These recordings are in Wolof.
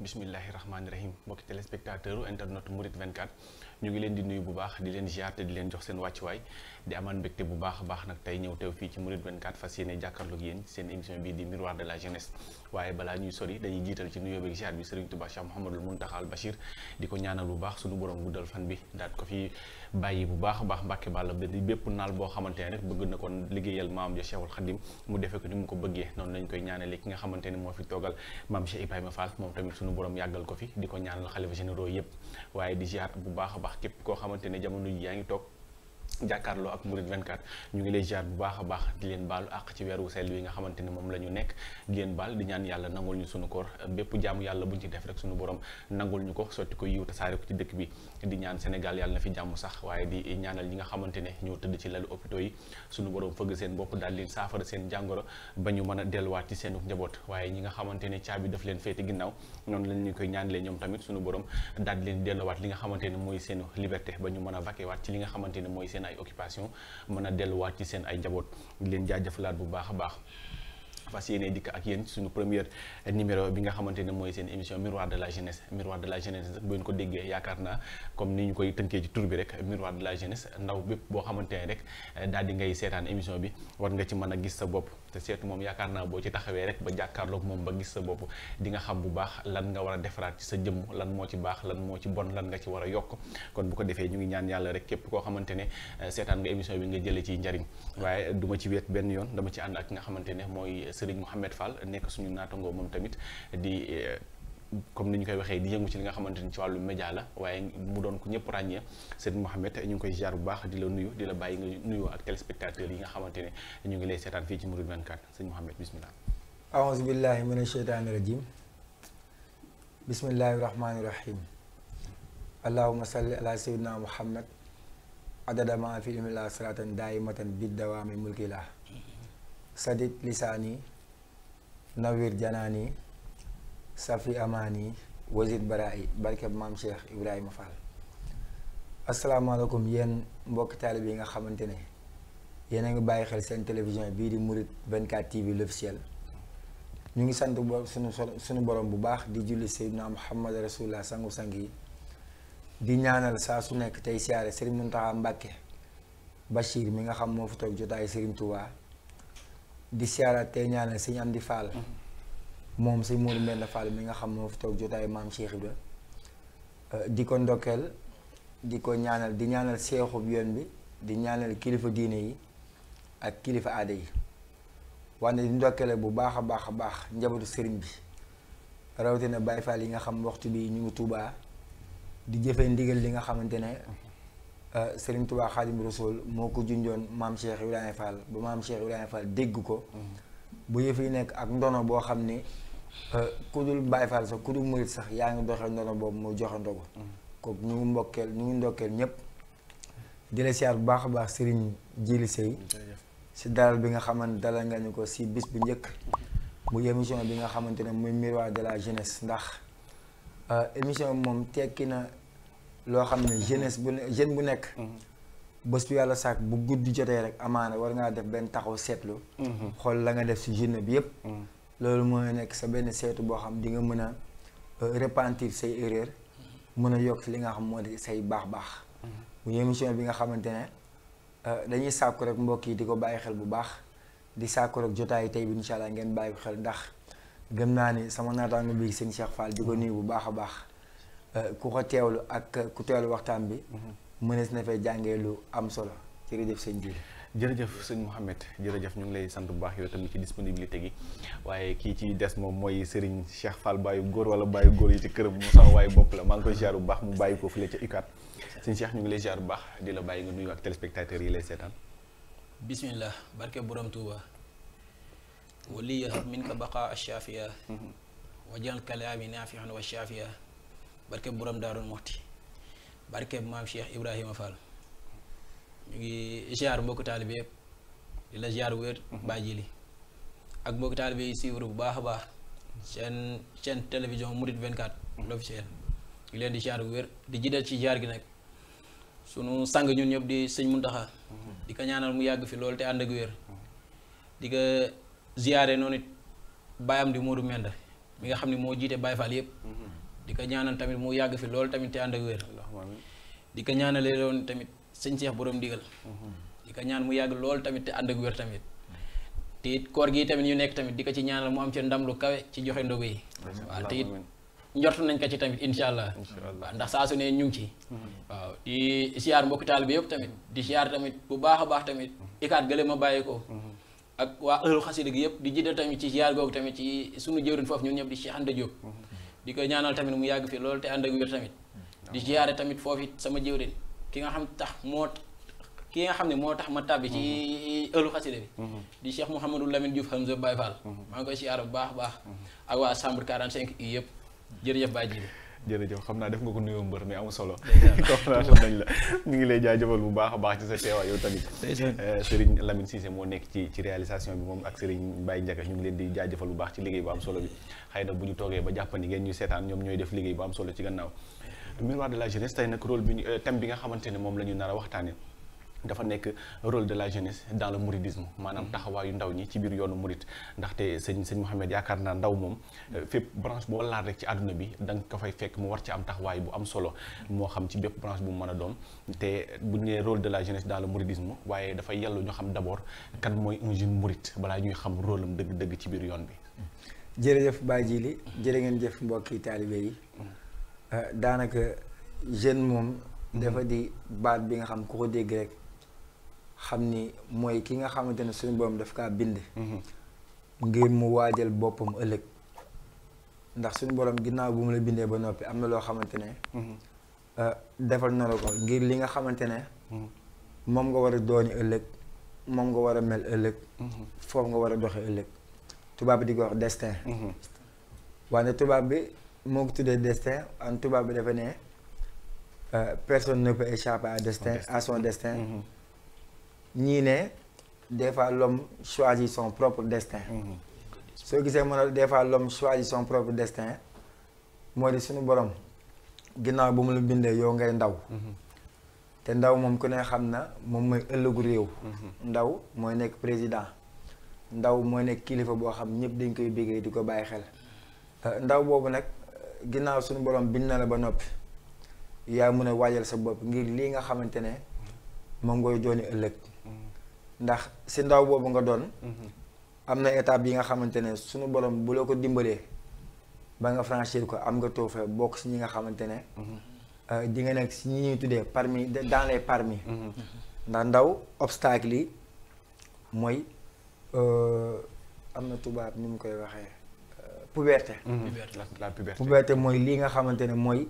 bismillahi rahmaani rahim mbokki téléspectateur internet Mouride 24 ñu ngi leen di nuyu bu baax di leen ziar te di leen jox seen wàccuwaay di amaan mbégte bu baax a baax nag tey ñëw teew fii ci Mouride 24 fas yéene jàkkaarloog yéen seen émission bii di miroir de la jeunesse waaye balaa ñuy sori dañuy jiital ci nuyoo beeg ziar bi Serigne Touba Cheikh Mouhamadul Mountakha Al Bachir di ko ñaanal bu baax suñu borom guddal fan bi daat ko fi bàyyi bu baax a baax Mbàkke Bàlla di bépp naal boo xamante ne rek bëgg na kon liggéeyal maam ja Cheikhul Khadim mu defee ko ni mu ko bëggee noonu lañ koy ñaanale ki nga xamante ne moo fi toogal maam Cheikh Ibrahima Fall moom tamit suñu borom yàggal ko fi di ko ñaanal xalifa généraux yëpp waaye di ziar bu baax a baax képp koo xamante ne jamono ji yaa ngi toog jàkkaarloo ak Mouride 24 ñu ngi lay ziar bu baax a baax di leen baalu àq ci weeru sell wi nga xamante ne moom la ñu nekk di leen baal di ñaan yàlla nangul ñu sunu koor bépp jaamu yàlla buñ ci def rek sunu borom nangul ñu ko sotti ko yiw tasaare ko ci dëkk bi di ñaan Sénégal yàlla na fi jàmm sax waaye di ñaanal ñi nga xamante ne ñoo tëdd ci lalu hôpitaux yi sunu borom fëgg seen bopp daal leen saafara seen jàngoro ba ñu mën a delluwaat ci seenu njaboot waaye ñi nga xamante ne caabi daf leen féete ginnaaw noonu lañ ñu koy ñaanalee ñoom tamit sunu borom daal leen delluwaat li nga xamante ne mooy seenu liberté ba ñu mën a vaquer waat ci li nga xamante ne mooy seen ay occupation mën a delluwaat ci seen ay njaboot di leen jaajëfalaat bu baax a baax fas yéene dikk ak yéen suñu première numéro bi nga xamante ne mooy seen émission miroir de la jeunesse miroir de la jeunesse bu ngeen ko déggee yaakaar naa comme ni ñu koy tënkee ci tur bi rek miroir de la jeunesse ndaw bépp boo xamante ne rek daal di ngay seetaan émission bi war nga ci mën a gis sa bopp te seetu moom yaakaar naa boo ci taxawee rek ba jàkkaarloog moom ba gis sa bopp di nga xam bu baax lan nga war a defaraat ci sa jëmm lan moo ci baax lan moo ci bon lan nga ci war a yokk kon bu ko defee ñu ngi ñaan yàlla rek képp koo xamante ne seetaan nga émission bi nga jëlee ci njariñ waaye du ma ci wéet benn yoon dama ci ànd ak ki nga xamante ne mooy Serigne Mouhamed Fall nekk suñu naatangoo moom tamit di comme ni ñu koy waxee di yëngu ci li nga xamante ni ci wàllu média la waaye mu doon ko ñëpp ràññee Serigne Mouhamed ñu ngi koy ziar bu baax di la nuyu di la bàyyi nga nuyoo ak téléspectateurs yi nga xamante ne ñu ngi lay seetaan fii ci Mouride 24 sëñ Mouhamed bismillah aouzu billahi mina sheytaani rajim bismillahi rahmaani rahim allahumma salli ala sayyidina Muhammad adada ma fi ilmillah salatan daimatan biddawaami mulkillah sadid lisaani nawir janaani safi amaani wazid baraay barkeb maam Cheikh Ibrahima Fall asalaamaaleykum yéen mbokki taalib yi nga xamante ne yéen a ngi bàyyi xel seen télévision bii di Mouride 24 TV l'officiel ñu ngi sant suñu borom bu baax di julli Seydina Muhammad rasulullah sangu-sang yi di ñaanal saa su nekk tey siyaare Serigne Mountakha Mbacké Bachir mi nga xam moo fi toog jotaay Serigne Touba di siyaaraat tey ñaanal Serigne Amdi Fall moom Serigne Modou Mbenda Fall mi nga xam moo fi toog jotaay maam Cheikh Ibra di ko ndokkeel di ko ñaanal di ñaanal seexub yoon bi di ñaanal kilifa diine yi ak kilifa aada yi wante di ndokkeele bu baax a baax a baax njabootu sëriñ bi rawatina Baye Fall yi nga xam waxtu bi ñu ngi Touba di jëfee ndigal li nga xamante ne Serigne Touba Xaadim Rasul moo ko junjoon maam Cheikh Ibrahima Fall ba maam Cheikh Ibrahima Fall dégg ko bu yëf yi nekk ak ndono boo xam ni ku dul Baye Fall sax ku dul murit sax yaa ngi doxee ndono boobu mu joxe ndogu kooku ñu ngi ndokkeel ñépp di la siyaar bu baax a baax Serigne Djili Sey si dalal bi nga xamante dalal nga ñu ko si bis bu njëkk bu émission bi nga xamante ne muy miroir de la jeunesse ndax émission bi moom tekki na loo xam ne jeunesse bu ne jeune bu nekk bés bu yàlla sàkk bu guddi jotee rek amaana war ngaa def benn taxaw seetlu xool la nga def si journée bi yépp loolu mooy nekk sa benn seetu boo xam di nga mën a repentir say erreur mën a yokk si li nga xam moo di say baax-baax bu émission bi nga xamante ne dañuy sàkku rek mbokk yi di ko bàyyi xel bu baax di sàkku rek jotaay tey bi incha allah ngeen bàyyi ko xel ndax gëm naa ni sama naataango bi sëñ Cheikh Fall di ko nuyu bu baax a baax ku ko teewlu ak ku teewlu waxtaan bi mënees na fay jàngee lu am solo jërëjëf sëñ bi jërëjëf sëñ Mouhamed jërëjëf ñu ngi lay sant bu baax yow tamit ci disponibilité gi waaye kii ci des moom mooy Serigne Cheikh Fall bàyyi góor wala bàyyi góor yi ci këram mu sama waaye bopp la maa ngi koy ziar bu baax mu bàyyi ko fële ca UCAD sëñ Cheikh ñu ngi lay ziar bu baax di la bàyyi nga nuyu ak téléspectateurs yi lay seetaan bismillah barke borom Touba waliya min ka baqa ash-shafiya wajal kalaami nafi'an wa shafiya barke borom Daarul Muxti barke maam Cheikh Ibrahima Fall ñu ngi ziar mbokku taalibe yëpp di la ziar wér bàjji li ak mbokku taalibe yi suivre bu baax a baax seen télévision Mouride 24 l'officiel ñu leen di ziar wér di jiital ci ziar gi nag sunu sang ñun ñëpp di sëñ Muntaxa di ko ñaanal mu yàgg fi loolu te ànd ak wér di ko ziare noonu it bàyyam di Modou Menda mi nga xam ne moo jiite Baye Fall yëpp di ko ñaanal tamit mu yàgg fi loolu tamit te ànd ak wér di ko ñaanalee loon tamit sëñ Cheikh borom ndigal di ko ñaan mu yàgg loolu tamit te ànd ak wér tamit te it koor gi tamit ñu nekk tamit di ko ci ñaanal mu am ci ndam lu kawe ci joxe ndogu yi waaw te it njort nañ ko ci tamit incha allah waaw ndax saa su ne ñu ngi ci waaw di siyaar mbokki taal bi yëpp tamit di siyaar tamit bu baax a baax tamit ikaat gële ma bàyyi ko ak waa ëllu xasida gi yëpp di jiital tamit ci siyaar googu tamit ci sunu jëwriñ foofu ñun ñëpp di Cheikh Anta Diop di ko ñaanal tamit mu yàgg fi loolu te ànd ak wér tamit di siyaare tamit foofu it sama jëwriñ ki nga xam ne moo tax ma tàbbi ci ëllu xasida bi di Cheikh Mouhamadou Lamine Diouf Hamza Baye Fall maa ngi koy siyaare bu baax a baax ak waa chambre 45 i yëpp jërëjëf Baye Djili jërëjëf xam naa def nga ko nuyoo mbër mi amul solo comprendre nañ la ñu ngi lay jaajëfal bu baax a baax ci sa teewaay yow tamit Serigne Lamine Cissé moo nekk ci réalisation bi moom ak Serigne Baye Ndiaga ñu ngi leen di jaajëfal bu baax ci liggéey bu am solo bi xëy na bu ñu toogee ba jàppandi ngeen ñu seetaan ñoom ñooy def liggéey bu am solo ci gannaaw miroir de la jeunesse tey nag rôle bi thème bi nga xamante ne moom la ñu nar a waxtaane dafa nekk rôle de la jeunesse dans le mouridisme maanaam taxawaayu ndaw ñi ci biir yoonu murid ndaxte sëñ Mouhamed yaakaar naa ndaw moom fépp branche boo laal rek ci àdduna bi da nga ko fay fekk mu war ci am taxawaay bu am solo moo xam ci bépp branche bu mu mën a doon te bu ñu nee rôle de la jeunesse dans le mouridisme waaye dafay yellu ñu xam d'abord kan mooy un jeune mouride balaa ñuy xam rôle am dëgg-dëgg ci biir yoon bi. jërëjëf Baye Djili jërë ngeen jëf mbokki taalibe yi daanaka jeune moom dafa di baat bi nga xam ku ko dégg rek xam ni mooy ki nga xamante ne suñu borom daf kaa bind ngir mu waajal boppam ëllëg ndax suñu borom ginnaaw bu mu la bindee ba noppi am na loo xamante ne defal na la ko ngir li nga xamante ne moom nga war a dooni ëllëg moom nga war a mel ëllëg foofu nga war a doxe ëllëg tubaab bi di ko wax destin wante tubaab bi moo ko tuddee destin an tubaab bi dafa ne personne ne peut échapper à son destin ñii ne des fois l'homme choisit son propre destin soo gisee mën a des fois l'homme choisit son propre destin moo di suñu borom ginnaaw bu mu la bindee yow ngay ndaw te ndaw moom ku ne xam na moom mooy ëllëgu réew ndaw mooy nekk président ndaw mooy nekk kilifa boo xam ñëpp dañ koy béggee di ko bàyyi xel ndaw boobu nag ginnaaw suñu borom bind na la ba noppi yaa mën a waajal sa bopp ngir lii nga xamante ne moom ngay dooni ëllëg ndax si ndaw boobu nga doon am na étape yi nga xamante ne suñu borom bu la ko dimbalee ba nga franchir ko am nga tawfeex bokk si ñi nga xamante ne di nga nekk si ñi ñuy tuddee parmi dans les parmi ndax ndaw obstacle yi mooy am na tubaab ni mu koy waxee puberté la puberté puberté mooy lii nga xamante ne mooy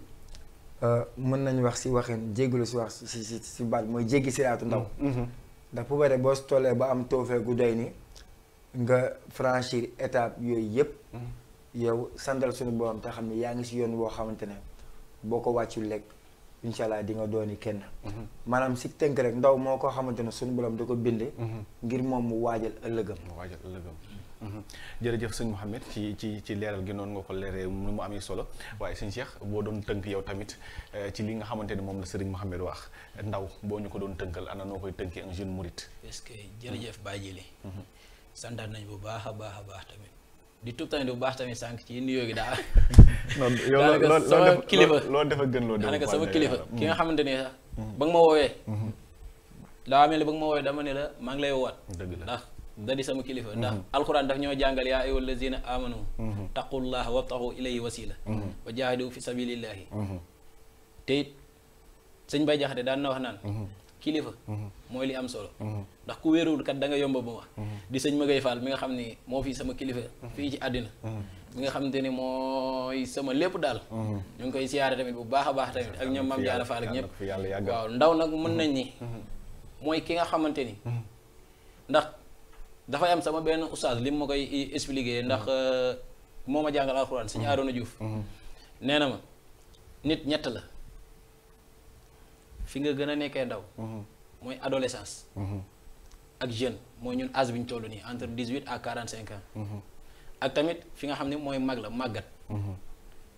mën nañu wax si waxin jéggalu si wax si baat mooy jéggi siraatu ndaw ndax puberté boo si tollee ba am toofee gu doy ni nga franchir étape yooyu yëpp yow sandal suñu borom te xam ne yaa ngi si yoon boo xamante ne boo ko wàccul lekk incha allah di nga dooni kenn maanaam si tënk rek ndaw moo ko xamante ne suñu borom da ko binde ngir moom mu waajal ëllëgam jërëjëf sëñ Mouhamed ci leeral gi noonu nga ko leeree nu mu amee solo waaye sëñ Cheikh boo doon tënk yow tamit ci li nga xamante ne moom la sëriñ Mouhamed wax ndaw boo ñu ko doon tënkal ana noo koy tënkee un jeune mouride. est-ce que jërëjëf Baye Djili santaat nañ bu baax a baax a baax tamit di tub tamit bu baax tamit sànq ci nuyoo gi daal non yow sama kilifa loo def ak gën loo def daanaka sama kilifa ki nga xamante ne sax ba nga ma woowee daa mel ni ba nga ma woowee dama ne la maa ngi lay woowaat ndax da di sama kilifa ndax alxuraan daf ñoo jàngal yaa ayyuhal lazina amanu taqullaha wabtaxu ilayhi wasila wa jaahidu fi sabilillahi te it sëñ Bay Jaxate daan na wax naan kilifa mooy li am solo ndax ku wéeruwul kat da nga yomba ba wax di sëñ Magay Fall mi nga xam ni moo fi sama kilifa fii ci àddina mi nga xamante ni mooy sama lépp daal ñu ngi koy siyaare tamit bu baax a baax tamit ak ñoom Maam Jaara Fall ak ñëpp waaw ndaw nag mën nañ ni mooy ki nga xamante ni ndax dafay am sama benn oustaz li ma koy expliquer ndax moo ma jàngal alxuraan sëñ Aroona Diouf nee na ma nit ñett la fi nga gën a nekkee ndaw mooy adolescence ak jeune mooy ñun âge bi ñu toll nii entre 18 à 45 ans ak tamit fi nga xam ne mooy mag la màggat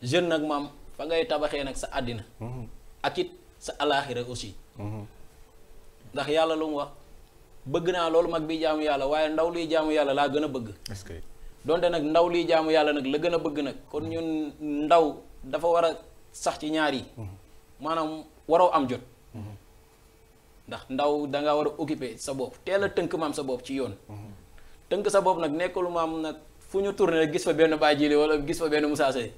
jeune nag maam fa ngay tabaxee nag sa àddina ak it sa alaaxira aussi ndax yàlla lu mu wax bëgg naa loolu mag bi jaamu yàlla waaye ndaw luy jaamu yàlla laa gën a bëgg donte nag ndaw liy jaamu yàlla nag la gën a bëgg nag kon ñun ndaw dafa war a sax ci ñaar yi maanaam waroo am jot ndax ndaw danga war a occuper sa bopp teel a tënk maam sa bopp ci yoon tënk sa bopp nag nekkul maam nag fu ñu tourné rek gis fa benn Baye Djily wala gis fa benn Moussa Seye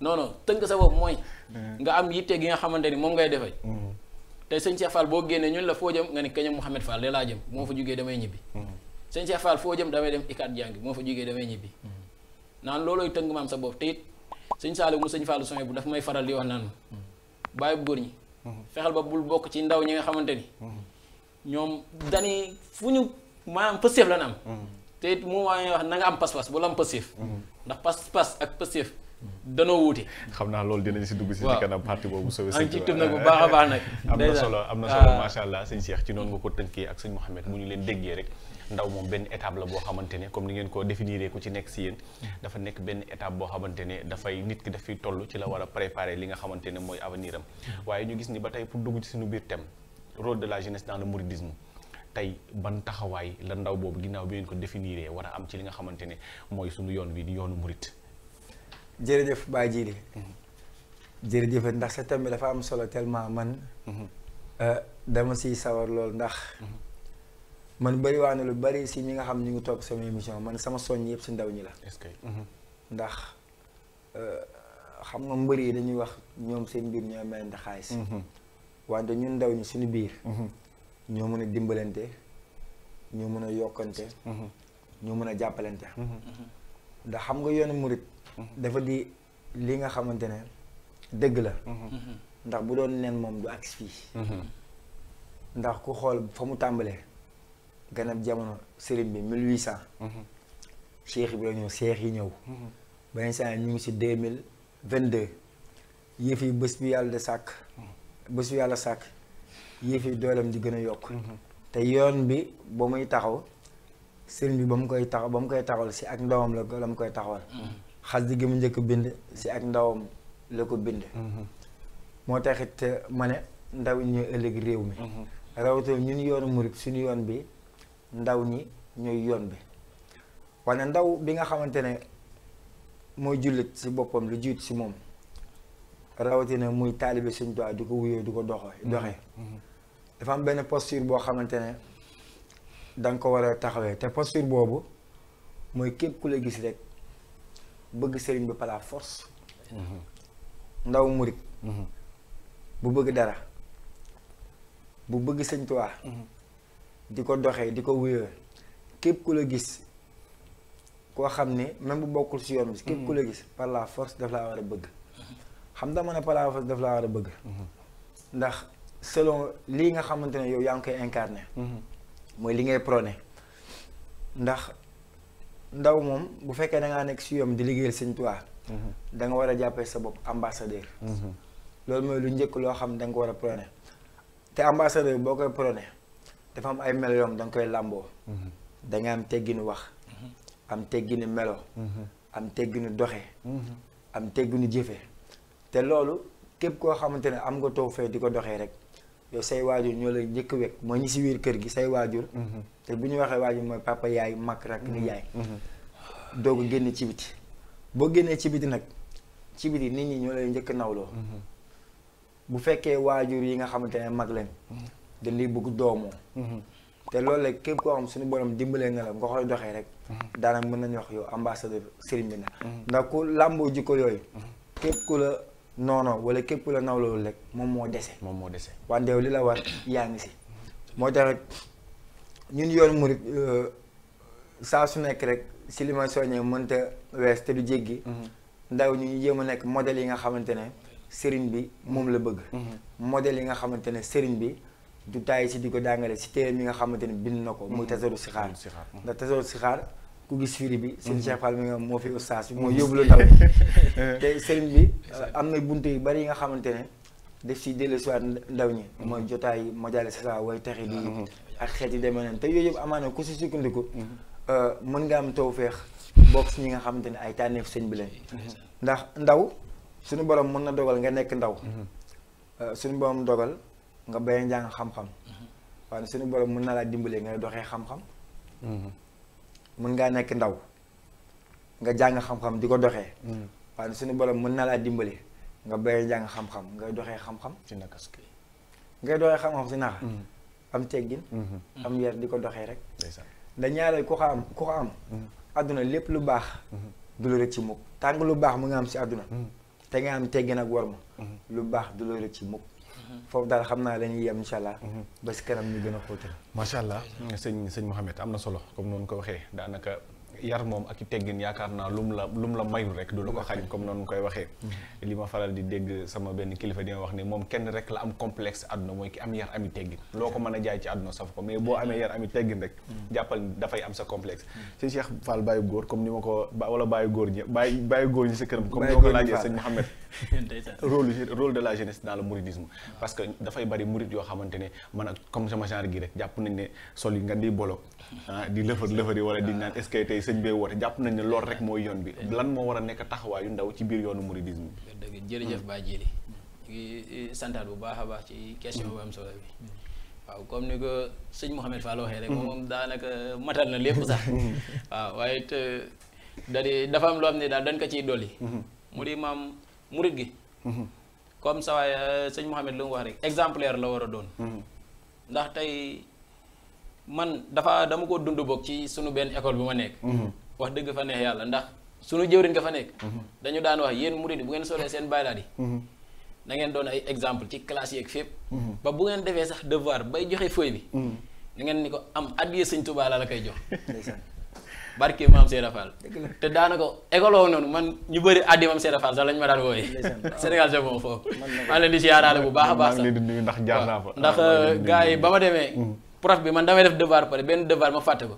non non tënk sa bopp mooy nga am yitte gi nga xamante ni moom ngay defee te sëñ Cheikh Fall boo génnee ñun la foo jëm nga ni kañam Mouhamed Fall de laa jëm moo fa jugee damay ñibbi sëñ Cheikh Fall foo jëm damay dem ikaat jàngi moo fa jugee damay ñibbi naan loolooy tënk maam sa bopp te it sëñ Saliou mu sëñ Fallu soñ bu daf may faral di wax naan bàyyi bu góor ñi fexeel ba bul bokk ci ndaw ñi nga xamante ni ñoom dañuy fu ñu maanaam pëstéef la na am te it mu waaye wax na nga am pas-pas bu la am pëstéef ndax pas-pas ak pëstéef danoo wuute. xam naa loolu dinañ si dugg si kanam parti boobu soobee sëñ ci tub nag bu baax a baax nag am na solo macha allah sëñ Cheikh ci noonu nga ko tënkee ak sëñ Mouhamed bu ñu leen déggee rek ndaw moom benn étape la boo xamante ne comme ni ngeen ko définir ku ci nekk si yéen dafa nekk benn étape boo xamante ne dafay nit ki dafay toll ci la war a préparer li nga xamante ne mooy avenir am waaye ñu gis ni ba tey pour dugg ci suñu biir thème rôle de la jeunesse dans le mouridisme tey ban taxawaay la ndaw boobu ginnaaw bi ngeen ko définir war a am ci li nga xamante ne mooy suñu yoon wi di yoonu murit. jërëjëf Baye Djily jërëjëf ndax sa thème bi dafa am solo tellement man dama siy sawar lool ndax man bëri waa na lu bëri si ñi nga xam ñu ngi topp sama émission man sama soññ yëpp si ndaw ñi la. est-ce que ndax xam nga mbër yi dañuy wax ñoom seen biir ñoo mayante xaalis wante ñun ndaw ñi suñu biir ñoo mën a dimbalante ñoo mën a yokkante ñoo mën a jàppalante ndax xam nga yoonu murit dafa di li nga xamante ne dëgg la ndax bu doon nen moom du agsi fii ndax ku xool fa mu tàmbalee ganab jamono sëriñ bi 1800 cheikh bi la ñëw cheikh yi ñëw ba instant ñu ngi si 2022 yëf yi bés bi yàlla de sàkk bés bi yàlla sàkk yëf yi dooleem di gën a yokk te yoon bi ba muy taxaw sëriñ bi ba mu koy taxawal si ak ndawam la mu koy taxawal xas di gi mu njëkk bind si ak ndawam la ko bind moo taxit ma ne ndaw ñi ëllëg réew mi rawatina ñun yoonu murit suñu yoon bi ndaw ñi ñooy yoon bi wane ndaw bi nga xamante ne mooy jullit si boppam lu jiitu si moom rawatina muy taalibe Sëñ Tuubaa di ko wuyoo di ko doxee dafa am benn posture boo xamante ne danga ko war a taxawee te posture boobu mooy képp ku la gis rek bëgg sëriñ bi par la force ndaw murit bu bëgg dara bu bëgg Sëñ Tuubaa di ko doxee di ko wuyoo képp ku la gis koo xam ne même bu bokkul si yoon bi képp ku la gis par la force daf laa war a bëgg xam dama ne par la force daf laa war a bëgg ndax selon lii nga xamante ne yow yaa ngi koy incarné mooy li ngay prôné ndax ndaw moom bu fekkee da ngaa nekk si yoon di liggéeyal Sëñ Tuubaa da nga war a jàppee sa bopp ambassadeur loolu mooy lu njëkk loo xam ne da nga ko war a prôné te ambassadeur boo koy prôné dafa am ay melo yoom da nga koy làmboo danga am tegginu wax am tegginu melo am tegginu doxe am tegginu jëfe te loolu képp koo xamante ne am nga toog fee di ko doxee rek yow say waajur ñoo lay njëkk wekk mooy ñi si biir kër gi say waajur te bu ñu waxee waajur mooy papa yaay mag rak ni yaay doog a génn ci biti boo génnee ci biti nag ci biti nit ñi ñoo lay njëkk nawloo bu fekkee waajur yi nga xamante ne mag leen dañ lay bëgg doomoo te loolu la képp koo xam suñu borom dimbalee nga la nga koy doxee rek daanaka mën nañu wax yow ambassadeur sëriñ bi na ndax ku làmboo jikko yooyu képp ku la noono wala képp ku la nawloolu rek moom moo dese wante yow li la war yaa ngi si moo tax ñun yoon murit saa su nekk rek si li ma soññee mënta wees te du jéggi ndaw ñu jéem a nekk modèle yi nga xamante ne sëriñ bi moom la bëgg modèle yi nga xamante ne sëriñ bi du tàyyi si di ko dàngale si téere mi nga xamante ne bind na ko muy tasaru si xaar ndax tasaru si xaar ku gis firi bi sëriñ Cheikh Fall mi nga moo fi ustaas bi moo yóbbu la ndaw te sëriñ bi am na buntu yu bari yi nga xamante ne def si dellu si waat ndaw ñi mooy jotaay majale sa way taxi di ak xeet yi demee neen te yooyu yëpp amaana ku si sukkandiku mën nga am tawfeex bokk si ñi nga xamante ne ay tànneef sëñ bi lañ ndax ndaw suñu borom mën na dogal nga nekk ndaw suñu borom dogal nga béy njàng xam-xam waaye suñu borom mën na laa dimbalee nga doxee xam-xam mën ngaa nekk ndaw nga jàng xam-xam di ko doxee waaye suñu borom mën na laa dimbali nga bay jàng xam-xam ngay doxee xam-xam ci naka ngay doxee xam-xam si naka am teggin am yar di ko doxee rek da ñaareel ku ko am àdduna lépp lu baax du la rëcc ci mukk tàng lu baax mu nga am si àdduna te nga am teggin ak war ma lu baax du la rëcc ci mukk foofu daal xam naa dañuy yem incha allah ba si kanam ñu gën a xóotal macha allah sëñ Mouhamed am na solo comme noonu ko waxee daanaka yar moom ak i teggin yaakaar naa lu mu la mayul rek du la ko xañ comme noonu koy waxee li ma faral di dégg sama benn kilifa di ma wax ni moom kenn rek la am complexe àdduna mooy ki am yar ami teggin loo ko mën a jaay ci àdduna saf ko mais boo amee yar ami teggin rek jàppal dafay am sa complexe sëñ Cheikh Fall Baye góor comme ni ma ko wala Baye góor ñi Baye góor ñi sa këram comme ni ma ko laajee sëñ Mouhamed rôle de la jeunesse dans le mouridisme parce que dafay bari murid yoo xamante ne man ak comme sama genre gi rek jàpp nañ ne sol yi nga di bolo di lëfër wala di naan est-ce que tey sëñ bee woote jàpp nañ ne loolu rek mooy yoon bi lan moo war a nekk taxawaayu ndaw ci biir yoonu mouridisme bi dëgg jërëjëf Baye Djily ñu ngi santaat bu baax a baax ci question bu am solo bi waaw comme ni ko sëñ Mouhamed Fall waxee rek moom daanaka matal na lépp sax waaw waaye it dafa am loo xam ne daal dañ ko ciy dolli mu di maam murid gi comme ça waaye sëñ Mouhamed lu mu wax rek exemplaire la war a doon ndax tey man dama ko dund bokk ci sunu benn école bi ma nekk wax dëgg fa neex yàlla ndax sunu jëwriñ nga fa nekk dañu daan wax yéen murid bu ngeen solee seen baylaat yi na ngeen doon ay exemple ci classe yeeg fépp ba bu ngeen defee sax devoir bay joxe feuille bi na ngeen ni ko am addiya sëñ Tuubaa la koy jox barke maam Seera Fall te daanaka école woo noonu man ñu bëri addi maam Seera Fall sax lañ ma daan wooyee Sénégal c'est bon foofu maa leen di siyaaraale bu baax a baax sax ndax jaar naa fa ndax gars yi ba ma demee prof bi man damay def devoir pare benn devoir ma fàtte ko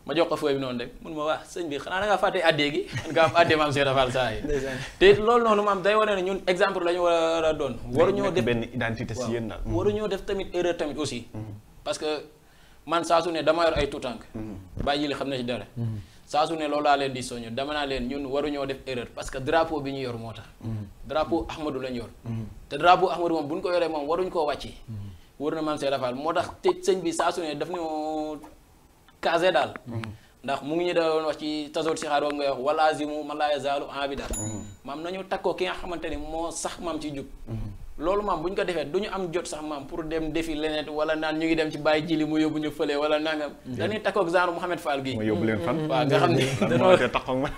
ma jox ko feuille bi noonu rek mun ma wax sëñ bi xanaa da ngaa fàtte addee gi man nga am addee maam Seera Fall saa yi te loolu noonu maam day wane ne ñun exemple la ñu war a doon waruñoo def benn identité si yéen daal waruñoo def tamit erreur tamit aussi parce que man saa su ne dama yor ay tuutànk Baye Djily xam na ci dara saa su ne loolu laa leen di soñu dama naa leen ñun waruñoo def erreur parce que drapeau bi ñu yor moo tax drapeau Ahmadou lañ yor te drapeau Ahmadou moom bu ñu ko yoree moom waruñ koo wàccee wër na maam Seera Fall moo tax te sëñ bi saa su ne daf ñoo casé daal ndax mu ngi ñu doon wax ci tasawut si xaar nga wax walaazimu man laa yazaalu abida maam nañu takkoo ki nga xamante ni moo sax maam ci jub loolu maam bu ñu ko defee du ñu am jot sax maam pour dem defi leneen wala naan ñu ngi dem ci Baye Djily mu yóbbu ñu fële wala nangam dañuy takkook genre Mouhamed Fall gi ma yóbbu leen fan waaw nga xam ne dañoo taxaw ma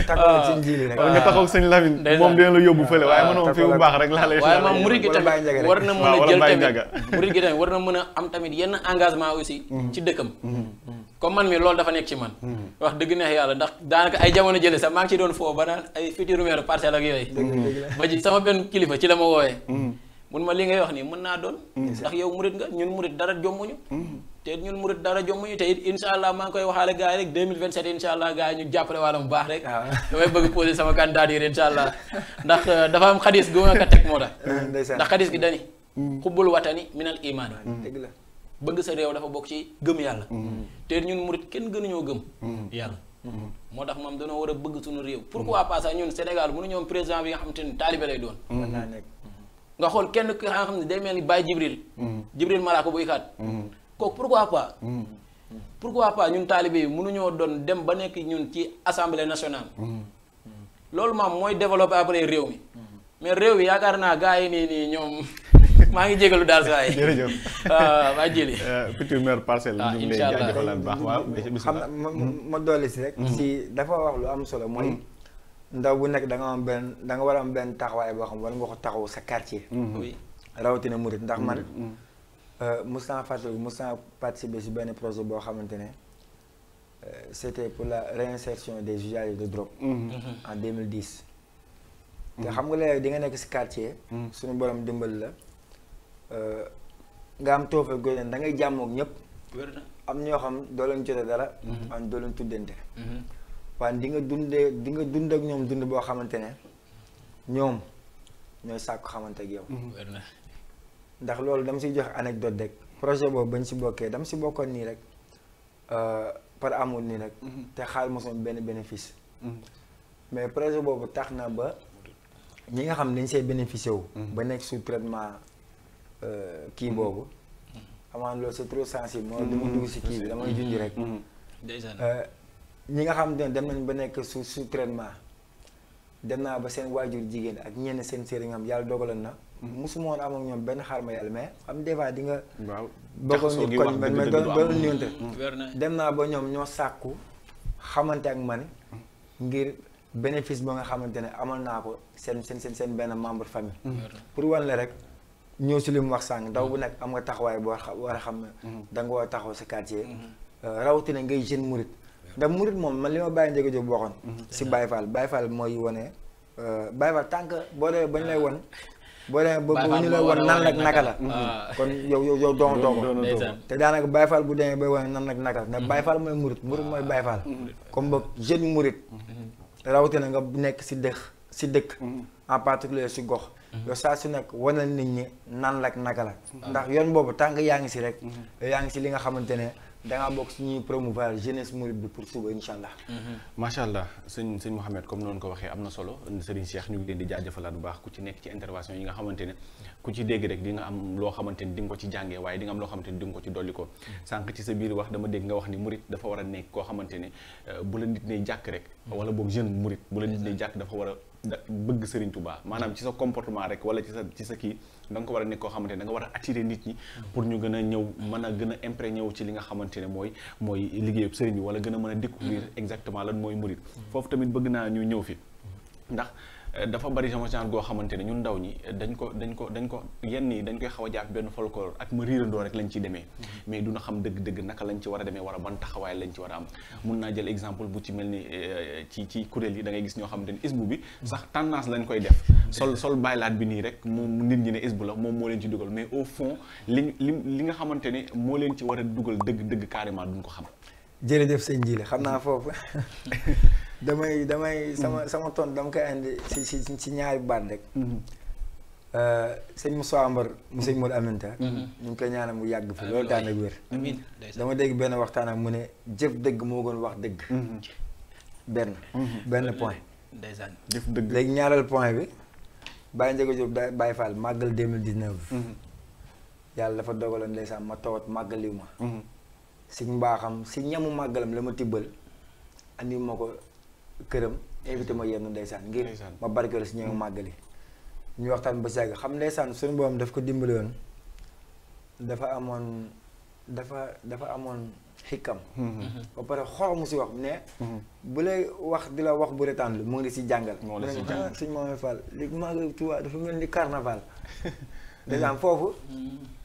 takkook sëñ Djily rek nga taxaw sëñ Lamine moom dina la yóbbu fële waaye man moom fi bu baax rek laa lay waaye maam murid gi tamit war na mën a jël tamit murid gi tamit war na mën a am tamit yenn engagement aussi ci dëkkam comme man mi loolu dafa nekk ci man wax dëgg neex yàlla ndax daanaka ay jamono jële sax maa ngi ci doon foo ba naan ay futur maire parcelle ak yooyu ba ci sama benn kilifa ci la ma wooyee mun ma li ngay wax nii mën naa doon ndax yow murid nga ñun murid dara jommuñu te ñun murid dara jommuñu te it insha allah maa ngi koy waxaale gars yi rek 2027 insha allah gars yi ñu jàppale wàlla mu baax rek damay bëgg poser sama candidature insha allah ndax dafa am xadis gu ma ko teg moo tax ndax xadis gi dani xubbul watani minal imaani bëgg sa réew dafa bokk ci gëm yàlla te ñun murid kenn gënuñoo gëm yàlla moo tax moom dañoo war a bëgg suñu réew pourquoi pas sax ñun Sénégal mënu ñoom président bi nga xamante ni taalibe lay doon mën naa nekk nga xool kenn ki nga xam ne day mel ni Baye Jibril malaaka buy xaat kooku pourquoi pas ñun taalibe yi mënuñoo doon dem ba nekk ñun ci assemblée nationale loolu maam mooy développer après réew mi mais réew mi yaakaar naa gars yi nii ñoom maa ngi jégalu daal saa yi jërëjëf Baye Djily futur maire parcelle ñu ngi lay jaajëfal bu baax waaw xam na ma dolli si rek si dafa wax lu am solo mooy ndaw bu nekk da nga war a am benn taxawaay boo xam war nga ko taxaw sa quartier rawatina murid ndax man mos naa participer si benn projet boo xamante ne c'était pour la réinsertion des usagers de drogue en 2010 te xam nga léegi di nga nekk si quartier suñu borom dimbali la nga am toofe goden da ngay jàmmook ñëpp am ñoo xam doo leen jote dara am doo leen tuddante waaye di nga dund ak ñoom dund boo xamante ne ñoom ñooy sàkku xamante ak yow ndax loolu dama siy joxe anecdote rek projet boobu bañ si bokkee dama si bokkoon nii rek par amour nii rek te xaal mosoon benn bénéfice mais projet boobu tax na ba ñi nga xam dañ see bénéficié wu ba nekk sous traitement kii boobu amaan loolu c'est trop sensible moo dama dugg si kii bi damay junj rek ñi nga xam ne dem nañ ba nekk sous traitement dem naa ba seen waajur jigéen ak ñenn seen sëriñ am yàlla dogaloon na. musuma woon am ak ñoom benn xaar ma yàlla mais xam des fois di nga. waaw bokkoon nit koñ mais doon nuyonte na dem naa ba ñoom ñoo sàkku xamante ak man ngir bénéfice ba nga xamante ne amal naa ko seen benn membre famille. pour wan la rek ñëw si li mu wax sànq ndaw bu nekk am nga taxawaay boo war a xam ne da nga war a taxaw sa quartier. rawatina ngay jeune murit ndax murit moom man li ma bàyyi njëkk a jóg waxoon. si Baye Fall mooy wane Baye Fall tant que boo demee ba ñu lay won boo demee ba ñu lay won nan ak naka la. kon yow doon te daanaka Baye Fall bu demee ba wane nan ak naka la ndax Baye Fall mooy murit mooy Baye Fall. comme boog jeune murit rawatina nga nekk si dëkk en particulier si gox. yow saa su nekk wane nit ñi nan la ak naka la. ndax yoon boobu tant que yaa ngi si rek. yaa ngi si li nga xamante ne. dangaa bokk si ñuy promouvoir jeunesse mouride bi pour suba incha allah. macha allah sëñ Mouhamed comme noonu ko waxee am na solo Serigne Cheikh ñu ngi leen di jaajëfalaat bu baax ku ci nekk ci intervention yi nga xamante ne ku ci dégg rek di nga am loo xamante ni di nga ko ci jàngee waaye di nga am loo xamante ni di nga ko ci dolli ko. sànq ci sa biir wax dama dégg nga wax ni murid dafa war a nekk koo xamante ne bu la nit ne jàkk rek. wala boog jeune murid bu la nit ne jàkk dafa war a bëgg Serigne Touba maanaam ci sa comportement rek wala ci sa kii da nga ko war a nekk koo xamante ne da nga war a attirer nit ñi pour ñu gën a ñëw mën a gën a imprégné wu ci li nga xamante ne mooy liggéeyub Serigne bi wala gën a mën a découvrir exactement lan mooy murid foofu tamit bëgg naa ñu ñëw fi ndax dafa bari sama genre goo xamante ne ñun ndaw ñi dañ ko yenn yi dañ koy xaw a jàpp benn folklore ak ma riirandoo rek lañ ciy demee mais duna xam dëgg-dëgg naka lañ ci war a demee war a ban taxawaay lañ ci war a am mun naa jël exemple bu ci mel ni ci kuréel yi da ngay gis ñoo xamante ni isbu bi sax tendance lañ koy def sol baylaat bi nii rek moom nit ñi ne isbu la moom moo leen ci dugal mais au fond li nga xamante ne moo leen ci war a dugal dëgg carrément duñ ko xam. jërëjëf sëñ Jile xam naa foofu damay sama tontu dama koy indi si ñaari baat rek. sëñ Moussa Mbar mu sëñ Modou Aminta. ñu ngi koy ñaanal mu yàgg fi loolu daan ak wér. dama dégg benn waxtaan ak mu ne jëf dëgg moo gën wax dëgg. benn point. ndeysaan jëf dëgg léegi ñaareel point bi Baye Ndiaga Diop Baye Fall màggal 2019. yàlla dafa dogaloon ndeysaan ma tawat màggaliw ma. si mbaaxam si ñamu màggalam la ma tibbal andi ma ko këram invité ma yenn ndeysaan ngir ma barkeelu si ñamu màggali ñu waxtaan ba sàgg xam ndeysaan suñu boobam daf ko dimbali woon dafa amoon xikkam ba pare xorom mu si wax ne bu lay wax di la wax bu retaan lu mu ngi si jàngal suñ Mohamed Fall léegi màggal Tuubaa dafa mel ni carnaval ndeysaan foofu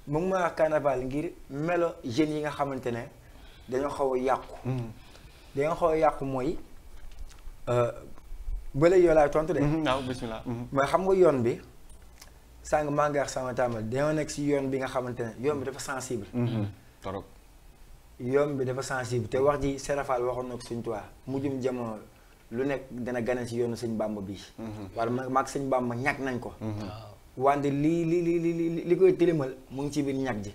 mu ngi ma wax carnaval ngir melo jeunes yi nga xamante ne dañoo xaw a yàqu mooy bële yoo laay tontu de. waaw bismillah. mais xam nga yoon bi sàng maa ngi wax sama taamal dañoo nekk si yoon bi nga xamante ne yoon bi dafa sensible. torop yoon bi dafa sensible te wax ji Serafal waxoon na ko suñ tuwaa mujjum jamono lu nekk dana gane si yoonu sëñ Bàmba bii. wala maag sëñ Bàmba ñàkk nañ ko. wante li koy tilimal mu ngi ci biir ñag ji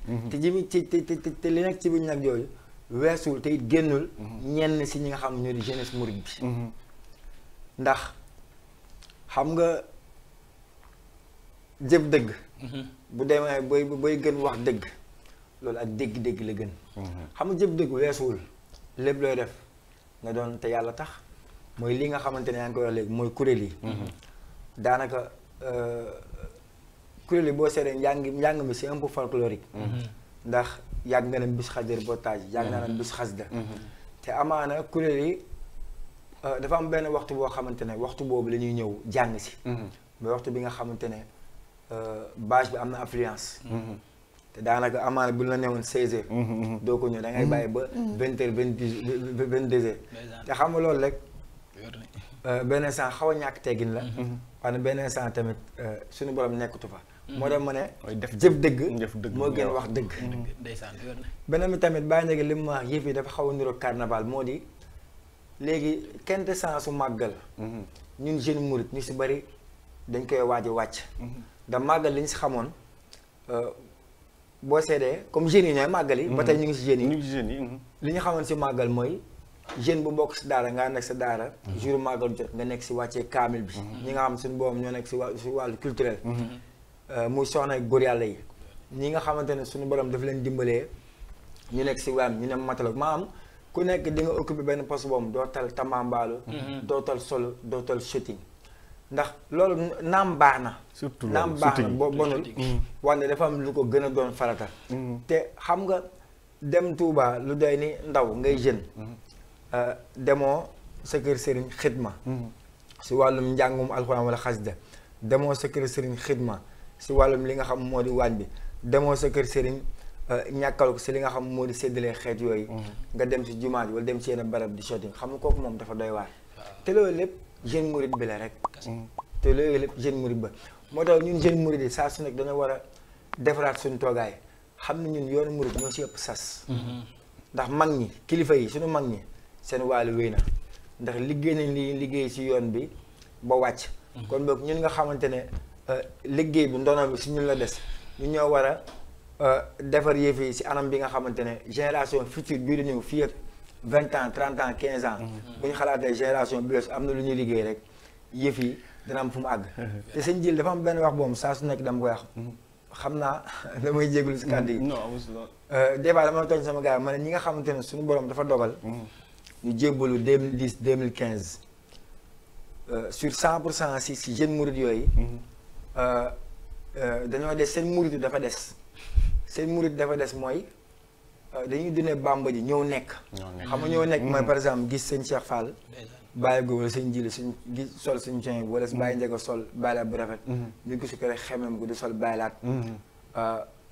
te li nekk ci biir ñag jooju weesul te it génnul ñenn si ñi nga xam ñoo di jeunesse mouride bi ndax xam nga jëf dëgg bu demee bay gën wax dëgg loolu ak dégg-dégg la gën xam nga jëf dëgg weesuwul lépp looy def nga doon te yàlla tax mooy li nga xamante ne yaa ngi koy wax léegi mooy kuréel yi daanaka kuréel yi boo seetee njàng mi c'est un peu folklorique ndax yàgg nga ne bis xasida reportage yàgg naa ne bis xasida te amaana kuréel yi dafa am benn waxtu boo xamante ne waxtu boobu la ñuy ñëw jàng si mais waxtu bi nga xamante ne bâche bi am na affluence te daanaka amaana bu la newoon 16h doo ko ñëw da ngay bàyyi ba 20h 22h te xam nga loolu rek benn instant xaw a ñàkk teggin la waaye benn instant tamit suñu borom nekkatu fa moo tax ma ne jëf dëgg moo gën wax dëgg beneen bi tamit bàyyi njëgi li mu wax yëf yi dafa xaw a niroog carnaval moo di léegi quintessence su màggal ñun jeune murit ñu si bari dañ koy waaj a wàcc da màggal li ñu si xamoon boo seedee comme jeunes yi ñooy màggal yi ba tey ñu ngi si jeunes yi li ñu xamoon si màggal mooy jeune bu bokk si daara nga nekk sa daara jour màggal jot nga nekk si wàccee kaamil bi ñi nga xam suñu boobu ñoo nekk si wàllu culturel muy soxna góor yàlla yi ñi nga xamante ne suñu borom dafa leen dimbalee ñu nekk si waam ñu ne mataloog maanaam ku nekk di nga occupé benn poste boobu doo tal tamambaalu doo tal solo doo tal shooting ndax loolu naam baax na surtout naam baax na bonul wante dafa am lu ko gën a doon farata te xam nga dem Touba lu doy ni ndaw ngay jeune demoo sa kër sëriñ xidma si wàllum njàngum alxuraan wala xasida demoo sa kër sëriñ xidma si wàllum li nga xam moo di waañ bi demoo sa kër sëriñ ñàkkal ko si li nga xam moo di séddalee xeet yooyu nga dem si jumaa ji wala dem si yenn barab di shooting xam nga kooku moom dafa doy waar te loolu lépp jeune mouride bi la rek te loolu lépp jeune mouride ba moo tax ñun jeune mouride yi saa su nekk dañoo war a defaraat suñu toogaay xam ne ñun yoonu mouride ñoo si ëpp sas ndax mag ñi kilifa yi suñu mag ñi seen wàllu wéy na ndax liggéey nañ li liggéey si yoon bi ba wàcc kon boog ñun nga xamante ne liggéey bi ndono bi si ñun la des ñu ñoo war a defar yëf yi si anam bi nga xamante ne génération future bii di ñëw fii ak 20 ans 30 ans 15 ans bu ñu xalaatee génération bi am na lu ñuy liggéey rek yëf yi dana am fu mu àgg te sëñ Jil dafa am benn wax boobu saa su nekk dama koy wax xam naa damay jégalu si kàddu yi des fois dama tooñ sama gars yi ma ne ñi nga xamante ne suñu borom dafa dogal ñu jébbalu 2010 2015 sur 100% si jeune mouride yooyu dañoo des seen mouride dafa des seen murit dafa des mooy dañuy dundee Bàmba ji ñëw nekk xam nga ñëw nekk mooy par exemple gis sëñ Cheikh Fall bàyyi go wala sëñ Jili suñ gis sol suñ coin wala si bàyyi njëkk sol bàyyilaat bu rafet ñu gis ko rek xemem ko di sol bàyyilaat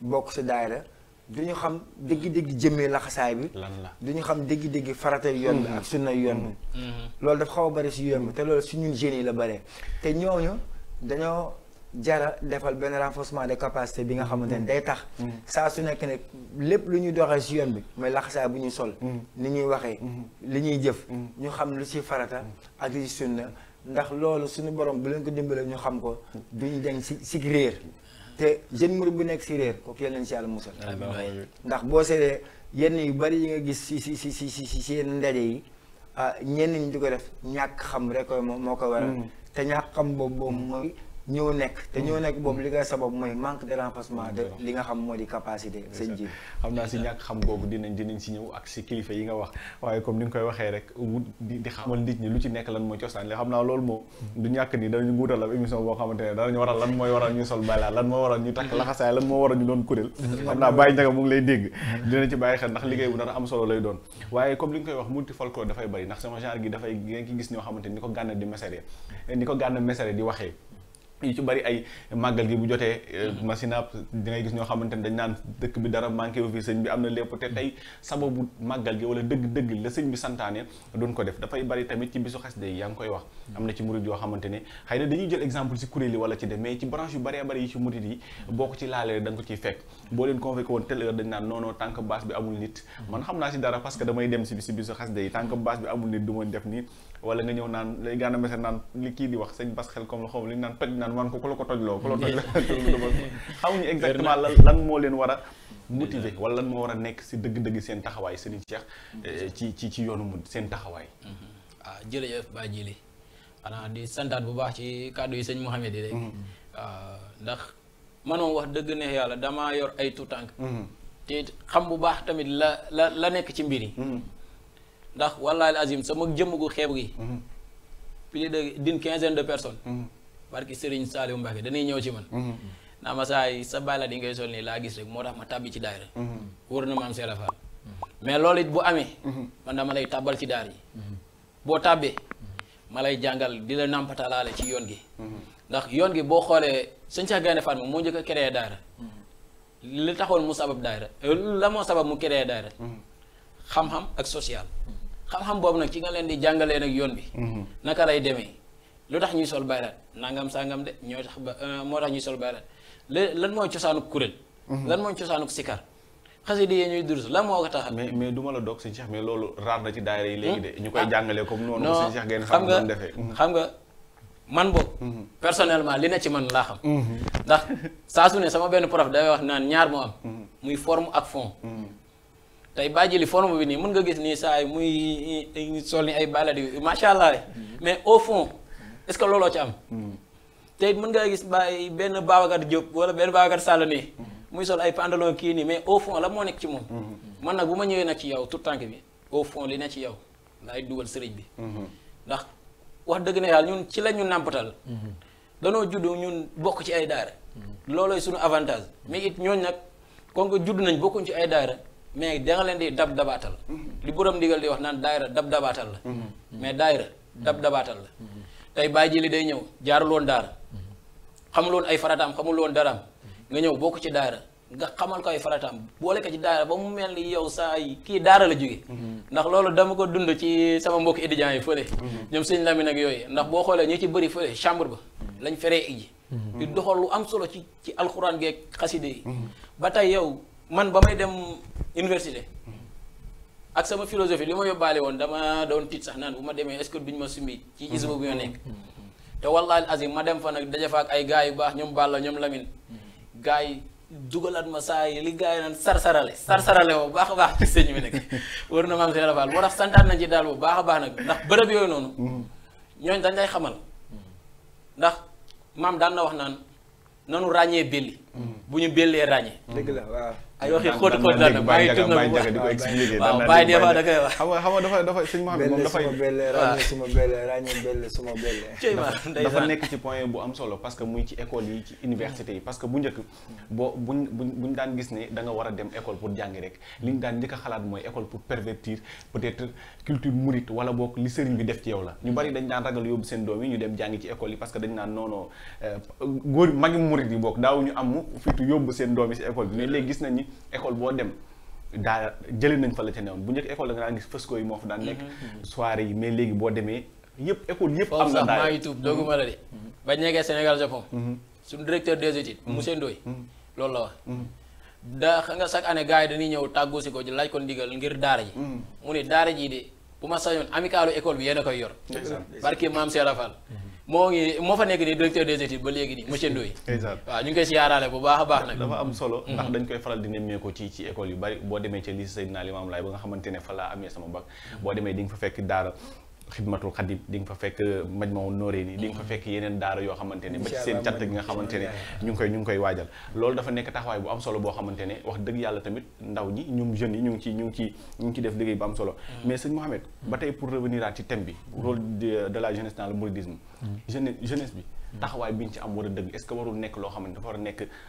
bokk si daayira du ñu xam dégg-dégg jëmmee laxasaay bi du ñu xam dégg-dégg farata yoon bi ak sunna yoon bi loolu dafa xaw a bëri si yoon bi te loolu suñu jeunes yi la bëree te ñooñu dañoo jara defal benn renforcement de capacité bi nga xamante ne day tax saa su nekk ne lépp lu ñuy doxee si yoon bi mooy laxasaay bu ñuy sol ni ñuy waxee li ñuy jëf ñu xam lu si farata ak li si sunna ndax loolu suñu borom bu leen ko dimbalee ñu xam ko duñu den si réer te jeune mouride bu nekk si réer kooku yal nañ si yàlla musal ndax boo seetee yenn yu bari yi nga gis si yenn ndaje yi ñenn ñi di ko def ñàkk xam rek moo ko waral te ñàkk xam boobu mooy ñëw nekk te ñëw nekk boobu li koy sabab mooy manque de renforcement de li nga xam moo di capacité sëñ ji xam naa si ñàkk xam googu dinañ si ñëw ak si kilifa yi nga wax waaye comme ni nga koy waxee rek wut di xamal nit ñi lu ci nekk lan mooy cosaan li xam naa loolu moom du ñàkk ni danañu wutal ab émission boo xamante ne danañu waral lan mooy waral ñu sol baylaat lan moo waral ñu takk laxasaay lan moo waral ñu doon kuréel xam naa bàyyi njaga mu ngi lay dégg dina ci bàyyi xel ndax liggéey bu dara am solo lay doon waaye comme li nga koy wax multi folklore dafay bëri ndax sama genre gi dafay ngeen ki gis ñoo xamante ni ko gànn di mesere ni ko gànn mesere di waxee yu ci bari ay màggal gi bu jotee masina da ngay gis ñoo xamante ne dañ naan dëkk bi dara manqué wu fi sëñ bi am na lépp te tey sababu màggal gi wala dëgg-dëgg la sëñ bi santaane doon ko def dafay bari tamit ci bisu xasida yi yaa ngi koy wax am na ci murid yoo xamante ne xëy na dañuy jël exemple si kuréel yi wala ci dem mais ci branche yu bëree bëri yi ci murid yi boo ko ci laalee da nga ko ciy fekk boo leen convoqué woon telle heure dañ naan non non tant que base bi amul nit man xam naa si dara parce que damay dem si bisu xasida yi tant que base bi amul nit du ma def nii wala nga ñëw naan lay gànna message naan li kii di wax sëñ bas xel comme la xaw ma li ñu naan toj naan man ko ku la ko tojloo ku la toj la xamuñu exactement lan moo leen war a motiver wala lan moo war a nekk si dëgg-dëgg seen taxawaay Serigne Cheikh ci yoonu mu seen taxawaay waaw jërëjëf Baye Djily xanaa di santaat bu baax ci kàddu yi sëñ Mouhamed yi rek waaw ndax manoom wax dëgg neex yàlla damaa yor ay tuutànk te xam bu baax tamit la nekk ci mbir yi ndax wallaahi azim sama jëmm gu xeeb gi plus d'une quinzaine de personnes barki Serigne Saliou Mbacké dañuy ñëw ci man naa ma saay sa bayla di ngay sol nii laa gis rek moo tax ma tàbbi ci daayira wër na maam Seera Fall mais loolu it bu amee man dama lay tàbbal ci daar yi boo tàbbee ma lay jàngal di la nàmpatalaale ci yoon gi ndax yoon gi boo xoolee sëñ Cheikh Gaïndé Fatma moo njëkk a créé daayira li taxoon mu sabab daayira la moo sabab mu créé daayira xam-xam ak social xam-xam boobu nag ci nga leen di jàngalee nag yoon bi naka lay demee lu tax ñuy sol baylaat nangam sangam de ñoo tax ba moo tax ñuy sol baylaat lan mooy cosaanu kuréel lan mooy cosaanu sikar xasida yi ñuy durus lan moo ko tax mais du ma la doog sëñ Cheikh mais loolu raar na ci daayira yi léegi de ñu koy jàngalee comme noonu sëñ Cheikh Gaïndé Fatma doon defee xam nga man boobu personnellement li ne ci man laa xam ndax saa su ne sama benn prof day wax naan ñaar moo am muy forme ak fond tey Baye Djily forme bi nii mën nga gis nii saa yi muy sol ni ay balade yu macha allah mais au fond est-ce que looloo ci am te it mën ngaa gis Baye benn Babacar Diop wala benn Babacar Sall nii muy sol ay pantalon kii nii mais au fond la moo nekk ci moom man nag bu ma ñëwee nag ci yow tout tànk bi au fond li ne ci yow laay dugal sëriñ bi ndax wax dëgg ne yàlla ñun ci la ñu nàmpatal danoo judd ñun bokk ci ay daara loolooy suñu avantage mais it ñooñ nag kon ko judd nañ bokkuñ ci ay daara mais da nga leen di dab dabaatal li borom ndigal di wax naan daayira dab dabaatal la mais daayira dab dabaatal la tey bàyyi ji li day ñëw jaarul woon daara xamul woon ay farataam xamul woon daraam nga ñëw bokk ci daara nga xamal ko ay farataam boole ko ci daara ba mu mel ni yow saa yi kii daara la jóge ndax loolu dama ko dund ci sama mbokk étudiants yi fële ñoom sëñ Lamine ak yooyu ndax boo xoolee ñi ci bëri fële chambre ba lañ feree iji di doxal lu am solo ci alxuraan geeg xaside yi ba tey yow man ba may dem université ak sama philosophie li ma yóbbaale woon dama doon tiit sax naan bu ma demee est-ce que duñ ma sumbi ci isba bu ñoo nekk te wallaahi azim ma dem fa nag daje fa ak ay gars yu baax ñoom Balla ñoom Lamine gars yi dugalaat ma saa yi li gars yi naan sarsarale bu baax a baax ci sëñ bi nag war na maam Seera Fall moo tax santaat nañ ci daal bu baax a baax nag ndax bërëb yooyu noonu ñooñ dañ lay xamal ndax maam daan na wax naan nanu ràññee belli bu ñu bellee ràññee dëgg la waaw ay waxi xóot daan na bàyyi tëb na bu di ko expliquer waaw bàyyi des fois da koy wax xam nga dafa sëñ Mouhamed moom dafay suma belle ràññee belle suma belle dafa nekk ci point bu am solo parce que muy ci école yi ci université yi parce que bu njëkk buñ daan gis ne da nga war a dem école pour jàngi rek li ñu daan njëkk a xalaat mooy école pour pervertir peut-être culture mouride wala boog li sëriñ bi def ci yow la ñu bari dañ daan ragal yóbbu seen doom yi ñu dem jàngi ci école yi parce que dañ naan non góor magi mouride yi boog daaw ñu am fitu yóbbu seen doom yi si école bi mais léegi gis nañ ni école boo dem daa jëlee nañ fa la ca newoon bu njëkk école da nga daan gis fësko yi moo fa daan nekk soirée yi mais léegi boo demee yëpp école yëpp am na daal maa ngi tuub dooguma la de bañ nekkee Sénégal Japon suñu directeur des études monsieur Ndoye loolu la wax daa xam nga chaque année gars yi dañuy ñëw tàggu si ko ji laaj ko ndigal ngir daara ji mu ne daara ji de bu ma sañoon amicalu école bi yéen a koy yor barki maam Seera Fall moo fa nekk nii directeur des études ba léegi nii monsieur Ndoye waaw ñu ngi koy siyaaraale bu baax a baax nag dafa am solo ndax dañ koy faral di nemmeeku ci école yu bari boo demee ci lycée Seydina Limamou Laye ba nga xamante ne fa laa amee sama bac boo demee di nga fa fekk daara xidmatul xadim di nga fa fekk Majmahun Noreyni di nga fa fekk yeneen daara yoo xamante ne ba ci seen cant gi nga xamante ne ñu ngi koy waajal loolu dafa nekk taxawaay bu am solo boo xamante ne wax dëgg yàlla tamit ndaw ñi ñoom jeunes yi ñu ngi ci def liggéey bu am solo mais sëñ Mouhamed ba tey pour revenir ci thème bi rôle de la jeunesse dans le mouridisme jeunesse bi taxawaay bi ñu ci am war a dëgg est-ce que warul nekk loo xamante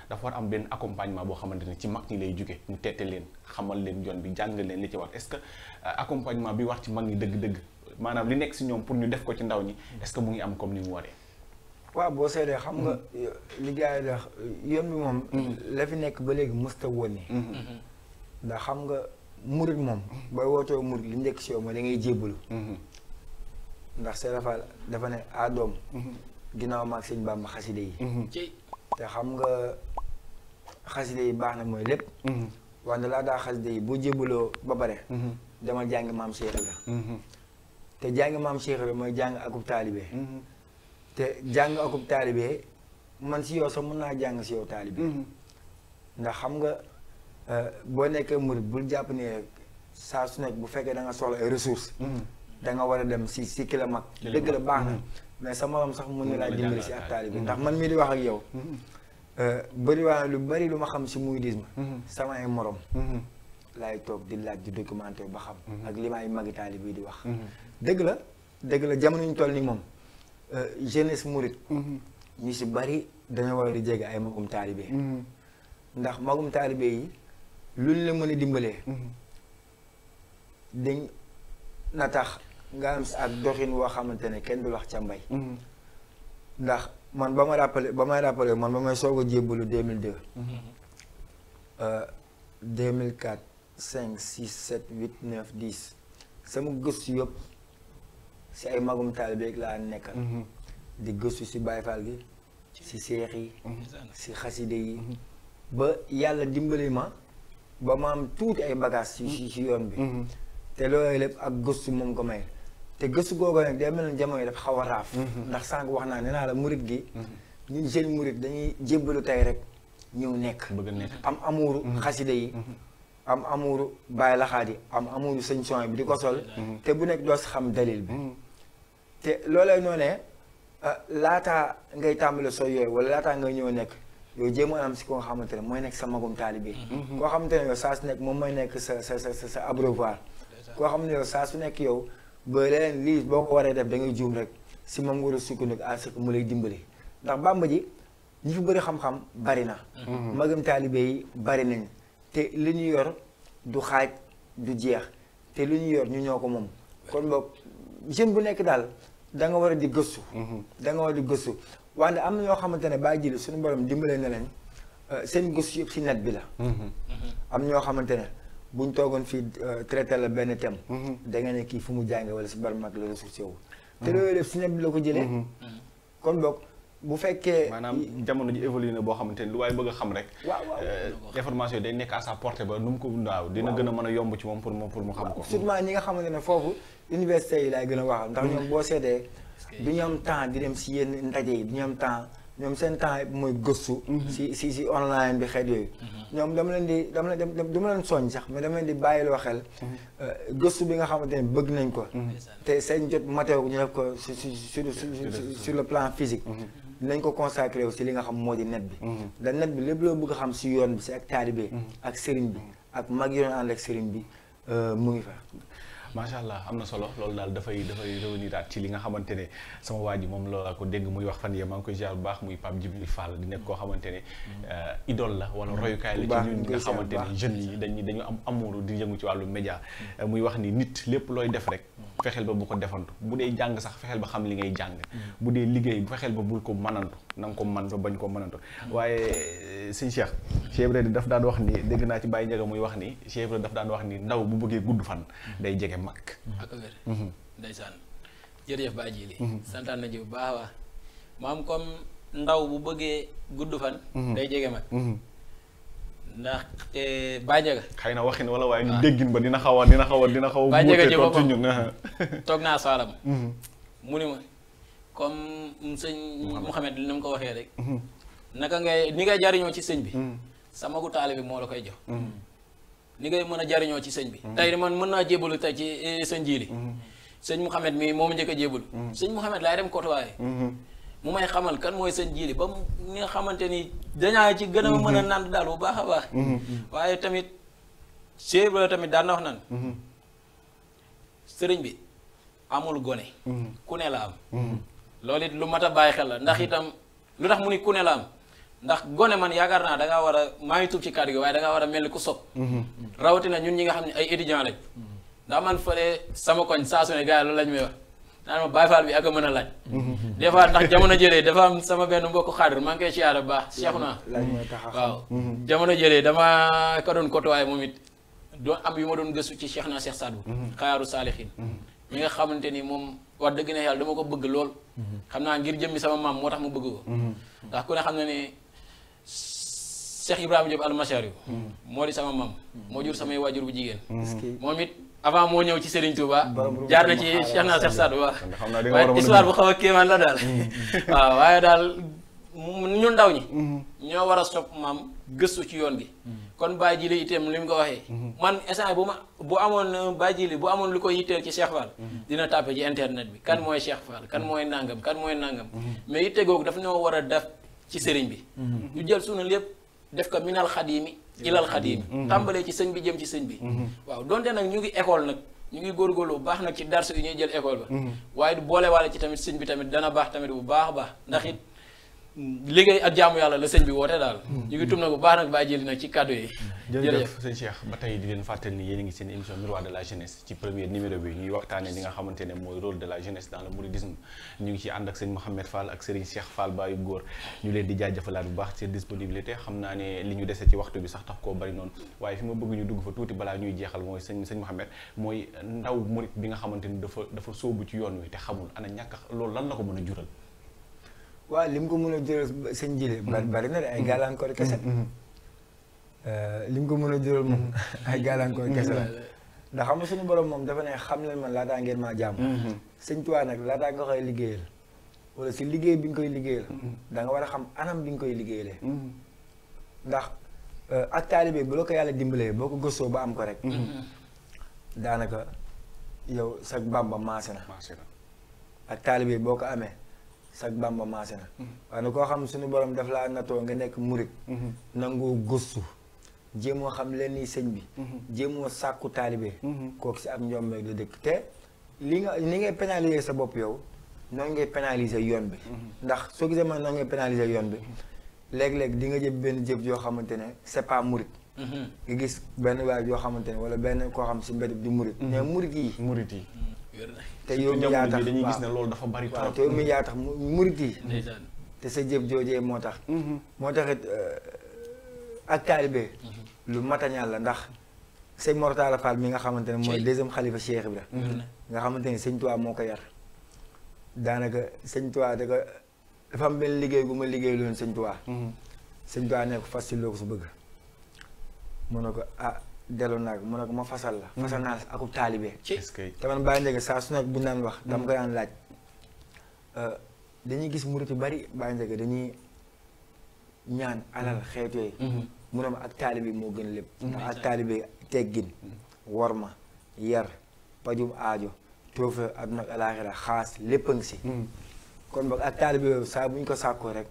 dafa war am benn accompagnement boo xamante ne ci mag ñi lay jóge ñu teete leen xamal leen yoon bi jàngal leen li ci war est-ce que accompagnement bi war ci mag ñi dëgg-dëgg maanaam li nekk si ñoom pour ñu def ko ci ndaw ñi est-ce que mu ngi am comme ni mu waree. waaw boo seetee xam nga li gars yi la yoon bi moom la fi nekk ba léegi musta woon ni ndax xam nga murit moom booy wootoo murit li njëkk si yow mooy da ngay jébbalu ndax Seera Fall dafa ne doom ginnaaw maag sëñ Bàmba xaside yi te xam nga xaside yi baax na mooy lépp wante laa daa xaside yi boo jébbaloo ba pare dama jàngi maam Cheikh la te jàng maam Cheikh la mooy jàng akub taalibe te jàng akub taalibe man si yow sax mën naa jàng si yow taalibe ndax xam nga boo nekkee murit bul jàpp ne saa su nekk bu fekkee da nga soxla ay ressources da nga war a dem si ki la mag dëgg la baax na mais sa morom sax mën na laa dimbali si ak taalibe ndax man mii di wax ak yow bëri waa lu bari lu ma xam si mouridisme sama ay morom laay toog di laaj di documenté ba xam ak li may magi taalibe bi di wax dëgg la jamono ñu toll ni moom jeunesse mouride ñu si bari dañoo war a di jege ay magum taalibe ndax magum taalibe yi luñ la mën a dimbalee dañ na tax nga am ak doxin woo xamante ne kenn du wax ca mbay ndax man ba may rappelé man ba may soog a jébbalu 2002 2004 5 6 7 8 9 10 sama gëstu yëpp si ay magum taalibe rek laa nekkal di gëstu si Baay Faal gi si seex yi si xaside yi ba yàlla dimbali ma ba ma am tuuti ay bagages si yoon bi te loolu lépp ak gëstu moom ko may te gëstu googu nag day mel ni jamono yi dafa xaw a raaf ndax sànq wax naa ne naa la murit gi ñun jeune murit dañuy jébbalu tey rek ñëw nekk am amuuru xaside yi am amuuru Baay Laxaat yi am amuuru sëñ son bi di ko sol te bu nekk doo si xam dalil bi te loolee noo ne laataa ngay tàmbale soo yooyu wala laataa ngay ñëw nekk yow jéem a am si koo xamante ne mooy nekk sa magum taalibe koo xamante ne yow saa si nekk moom mooy nekk sa abreuvoir koo xam ne yow saa su nekk yow ba leneen lii boo ko waree def da ngay juum rek si moom nga war a sukkandiku à ce que mu lay dimbali ndax Bàmba ji ñi fi bëri xam-xam bari na magam taalibe yi bari nañ te li ñu yor du xaaj du jeex te li ñu yor ñu ñoo ko moom kon boog jeune bu nekk daal da nga war a di gëstu da nga war a di gëstu wante am na ñoo xamante ne baa jili suñu borom dimbale na leen seen gëstu yëpp si net bi la am ñoo xamante ne buñ toogoon fii traité la benn thème da nga ne kii fu mu jànge wala si bar mag la ressourcé wu te loolu def si net bi la ko jëlee kon boog bu fekkee maanaam jamono ji évolué na boo xamante ni lu waaye bëgg a xam rek waaw information yi day nekk à sa portée ba nu mu ko waaw dina gën a mën a yomb ci moom pour mu xam ko surtout ñi nga xamante ne foofu université yi laay gën a waxal ndax ñoom boo seetee du ñu am temps di dem si yenn ndaje yi du ñu am temps ñoom seen temps mooy gëstu si online bi xeet yooyu ñoom dama leen soññ sax mais dama leen di bàyyiloo xel gëstu bi nga xamante ne bëgg nañ ko te seen jot matéo ñu def ko sur le plan physique dinañ ko consacré aussi li nga xam moo di net bi da net bi lépp loo bëgg a xam si yoon bi si ak taalibe ak sëriñ bi ak mag yoon ànd ak sëriñ bi mu ngi fa macha allah am na solo loolu daal dafay revenir daal ci li nga xamante ne sama waa ji moom loola ko dégg muy wax fan yee maa ngi koy ziar bu baax muy Pape Djibril Fall di nekk koo xamante ne idole la wala royukaay la ci ñun ñi nga xamante ne jeunes yi dañu am amour di yëngu ci wàllu média muy wax ni nit lépp looy def rek fexeel ba bu ko defantu bu dee jàng sax fexeel ba xam li ngay jàng bu dee liggéey bu fexeel ba bul ko mënantu na nga ko mën ba bañ ko mënantu waaye sëñ Cheikh Ibrahima daf daan wax ni dégg naa ci Baye Ndiaga muy wax ni Cheikh Ibrahima daf daan wax ni ndaw bu bëggee gudd fan day jege mag ak wér ndeysaan jërëjëf Baye Djili santaan nañu bu baax waa maam comme ndaw bu bëggee gudd fan day jege mag ndax te Baye Ndiaga xëy na waxin wala waaye ñu déggin ba dina xaw a Baye Ndiaga ci muute boppam ñun toog naa saalam mu ni ma comme sëñ Mouhamed li mu ko waxee rek naka ni ngay jariñoo ci sëñ bi sama gu taalibe bi moo la koy jox ni ngay mën a jariñoo ci sëñ bi tey man mën naa jébalu tey ci sëñ Jili sëñ Mouhamed mi moo ma njëkk a jébalu sëñ Mouhamed laay dem côtoyé mu may xamal kan mooy sëñ Jili ba ni nga xamante ni dañaa ci gën a mën a nand daal bu baax a baax waaye tamit Cheikh Ibrahima tamit daan na wax nan sëriñ bi amul gone ku ne la am loolu it lu mat a bàyyi xel la ndax itam lu tax mu ni ku ne la am ndax gone man yaakaar naa dangaa war a maa ngi tuub ci kàddu gi waaye dangaa war a mel ni ku sob rawatina ñun ñi nga xam ne ay étudiants lañ ndax man fële sama koñ saa su ne gars yi loolu lañ may wax naan ma Baye Fall bi ak a mën a laaj des fois ndax jamono jëlee dafa am sama benn mbokku xaadir maa ngi koy siyaare bu baax Cheikh naa waaw jamono jëlee dama ko doon côtoyé moom it doon am yu ma doon gëstu ci Cheikh naa Cheikh Sadou xayaaru saalihin ñi nga xamante ni moom wax dëgg ne yàlla dama ko bëgg lool xam naa ngir jëmmi sama maam moo tax mu bëgg ko ndax ku ne xam na ne Cheikh Ibrahima Diop almashari moo di sama maam moo jur samay waajur bu jigéen moom it avant moo ñëw ci Serigne Touba jaar na ci Cheikh naa Cheikh Sadou waaw waaye histoire bu xaw a kéemaan la daal waaw waaye daal ñun ndaw ñi ñoo war a sopp maam gëstu ci yoon bi kon Baye Djili itam li mu ko waxee man instant bu amoon Baye Djili bu amoon lu ko yitteel ci Cheikh Fall dina tàppe ci internet bi kan mooy Cheikh Fall kan mooy nangam mais yitte googu daf ñoo war a def ci sëriñ bi ñu jël sunu lépp def ko minal xadiimi ilal xadiimi tàmbalee ci sëñ bi jëm ci sëñ bi waaw donte nag ñu ngi école nag ñu ngi góorgóorlu bu baax nag ci darsu yi ñuy jël école ba waaye du boole waale ci tamit sëñ bi tamit dana baax tamit bu baax a baax ndax it liggéey ak jaamu yàlla la sëñ bi woote daal ñu ngi tum nag bu baax nag Baye Djili nag ci kàddu yi jërëjëf sëñ Cheikh ba tey di leen fàttali ni yéen a ngi seen émission miroir de la jeunesse ci premier numéro bi ñuy waxtaanee li nga xamante ne mooy rôle de la jeunesse dans le mouridisme ñu ngi ci ànd ak sëñ Mouhamed Fall ak Serigne Cheikh Fall Baye góor ñu leen di jaajëfalaat bu baax seen disponibilité xam naa ne li ñu dese ci waxtu bi sax tax koo bari noonu waaye fi ma bëgg ñu dugg fa tuuti balaa ñuy jeexal mooy sëñ Mouhamed mooy ndaw murid bi nga xamante ni dafa sóobu ci yoon wi te xamul ana ñàkk loolu lan la ko mën a jural waaw li mu ko mën a jural sëñ Jili bari na de ay gàllankoor kese li mu ko mën a jural moom ay gàllankoor kese la ndax xam nga suñu borom moom dafa ne xam leen man laataa ngeen maa jàmm sëñ Tuubaa nag laataa nga koy liggéeyal wala si liggéey bi nga koy liggéeyal da nga war a xam anam bi nga koy liggéeyalee ndax ak taalibe bu la ko yàlla dimbalee boo ko gëstoo ba am ko rek daanaka yow sag Bàmba maase na ak taalibe boo ko amee sag Bàmba maase na waaye na koo xam suñu borom daf laa natoo nga nekk murit nangoo gëstu jéemoo xam leen ni sëñ bi jéemoo sàkku taalibe kooku si ak njombe la dëkk te li ngay pénaliser sa bopp yow noonu ngay pénaliser yoon bi ndax soo gisee man noonu ngay pénaliser yoon bi léeg-léeg di nga jëf benn jëf yoo xamante ne c'est pas murit nga gis benn waay yoo xamante ne wala benn koo xam si mbedd di murit mais murit yi te yow mi yaa tax dañuy gis ne loolu dafa bari trop te yow mi yaa tax murit yi te sa jëf joojee moo tax moo taxit ak taalibe lu matañal la ndax sëñ Mortala Fall mi nga xamante ne mooy deuxième xalifa Cheikh Ibra nga xamante ne sëñ Tuubaa moo ko yar daanaka sëñ Tuubaa dafa am benn liggéey bu ma liggéey loon sëñ Tuubaa sëñ Tuubaa ne ko fas si loo ko su bëgg mu ne ko delloo naa ko mu ne ko ma fasal la fasal naa la akub taalibe te man bàyyi ndege saa su nekk bu naan wax dama koy daan laaj dañuy gis murit yu bari bàyyi ndege dañuy ñaan alal xeet yooyu mu ne ma ak taalibe moo gën lépp ndax ak taalibe teggin worma yar pajum aajo toofe àdduna ak alaaxira xaas lépp a ngi si kon boog ak taalibe yooyu saa bu ñu ko sàkkoo rek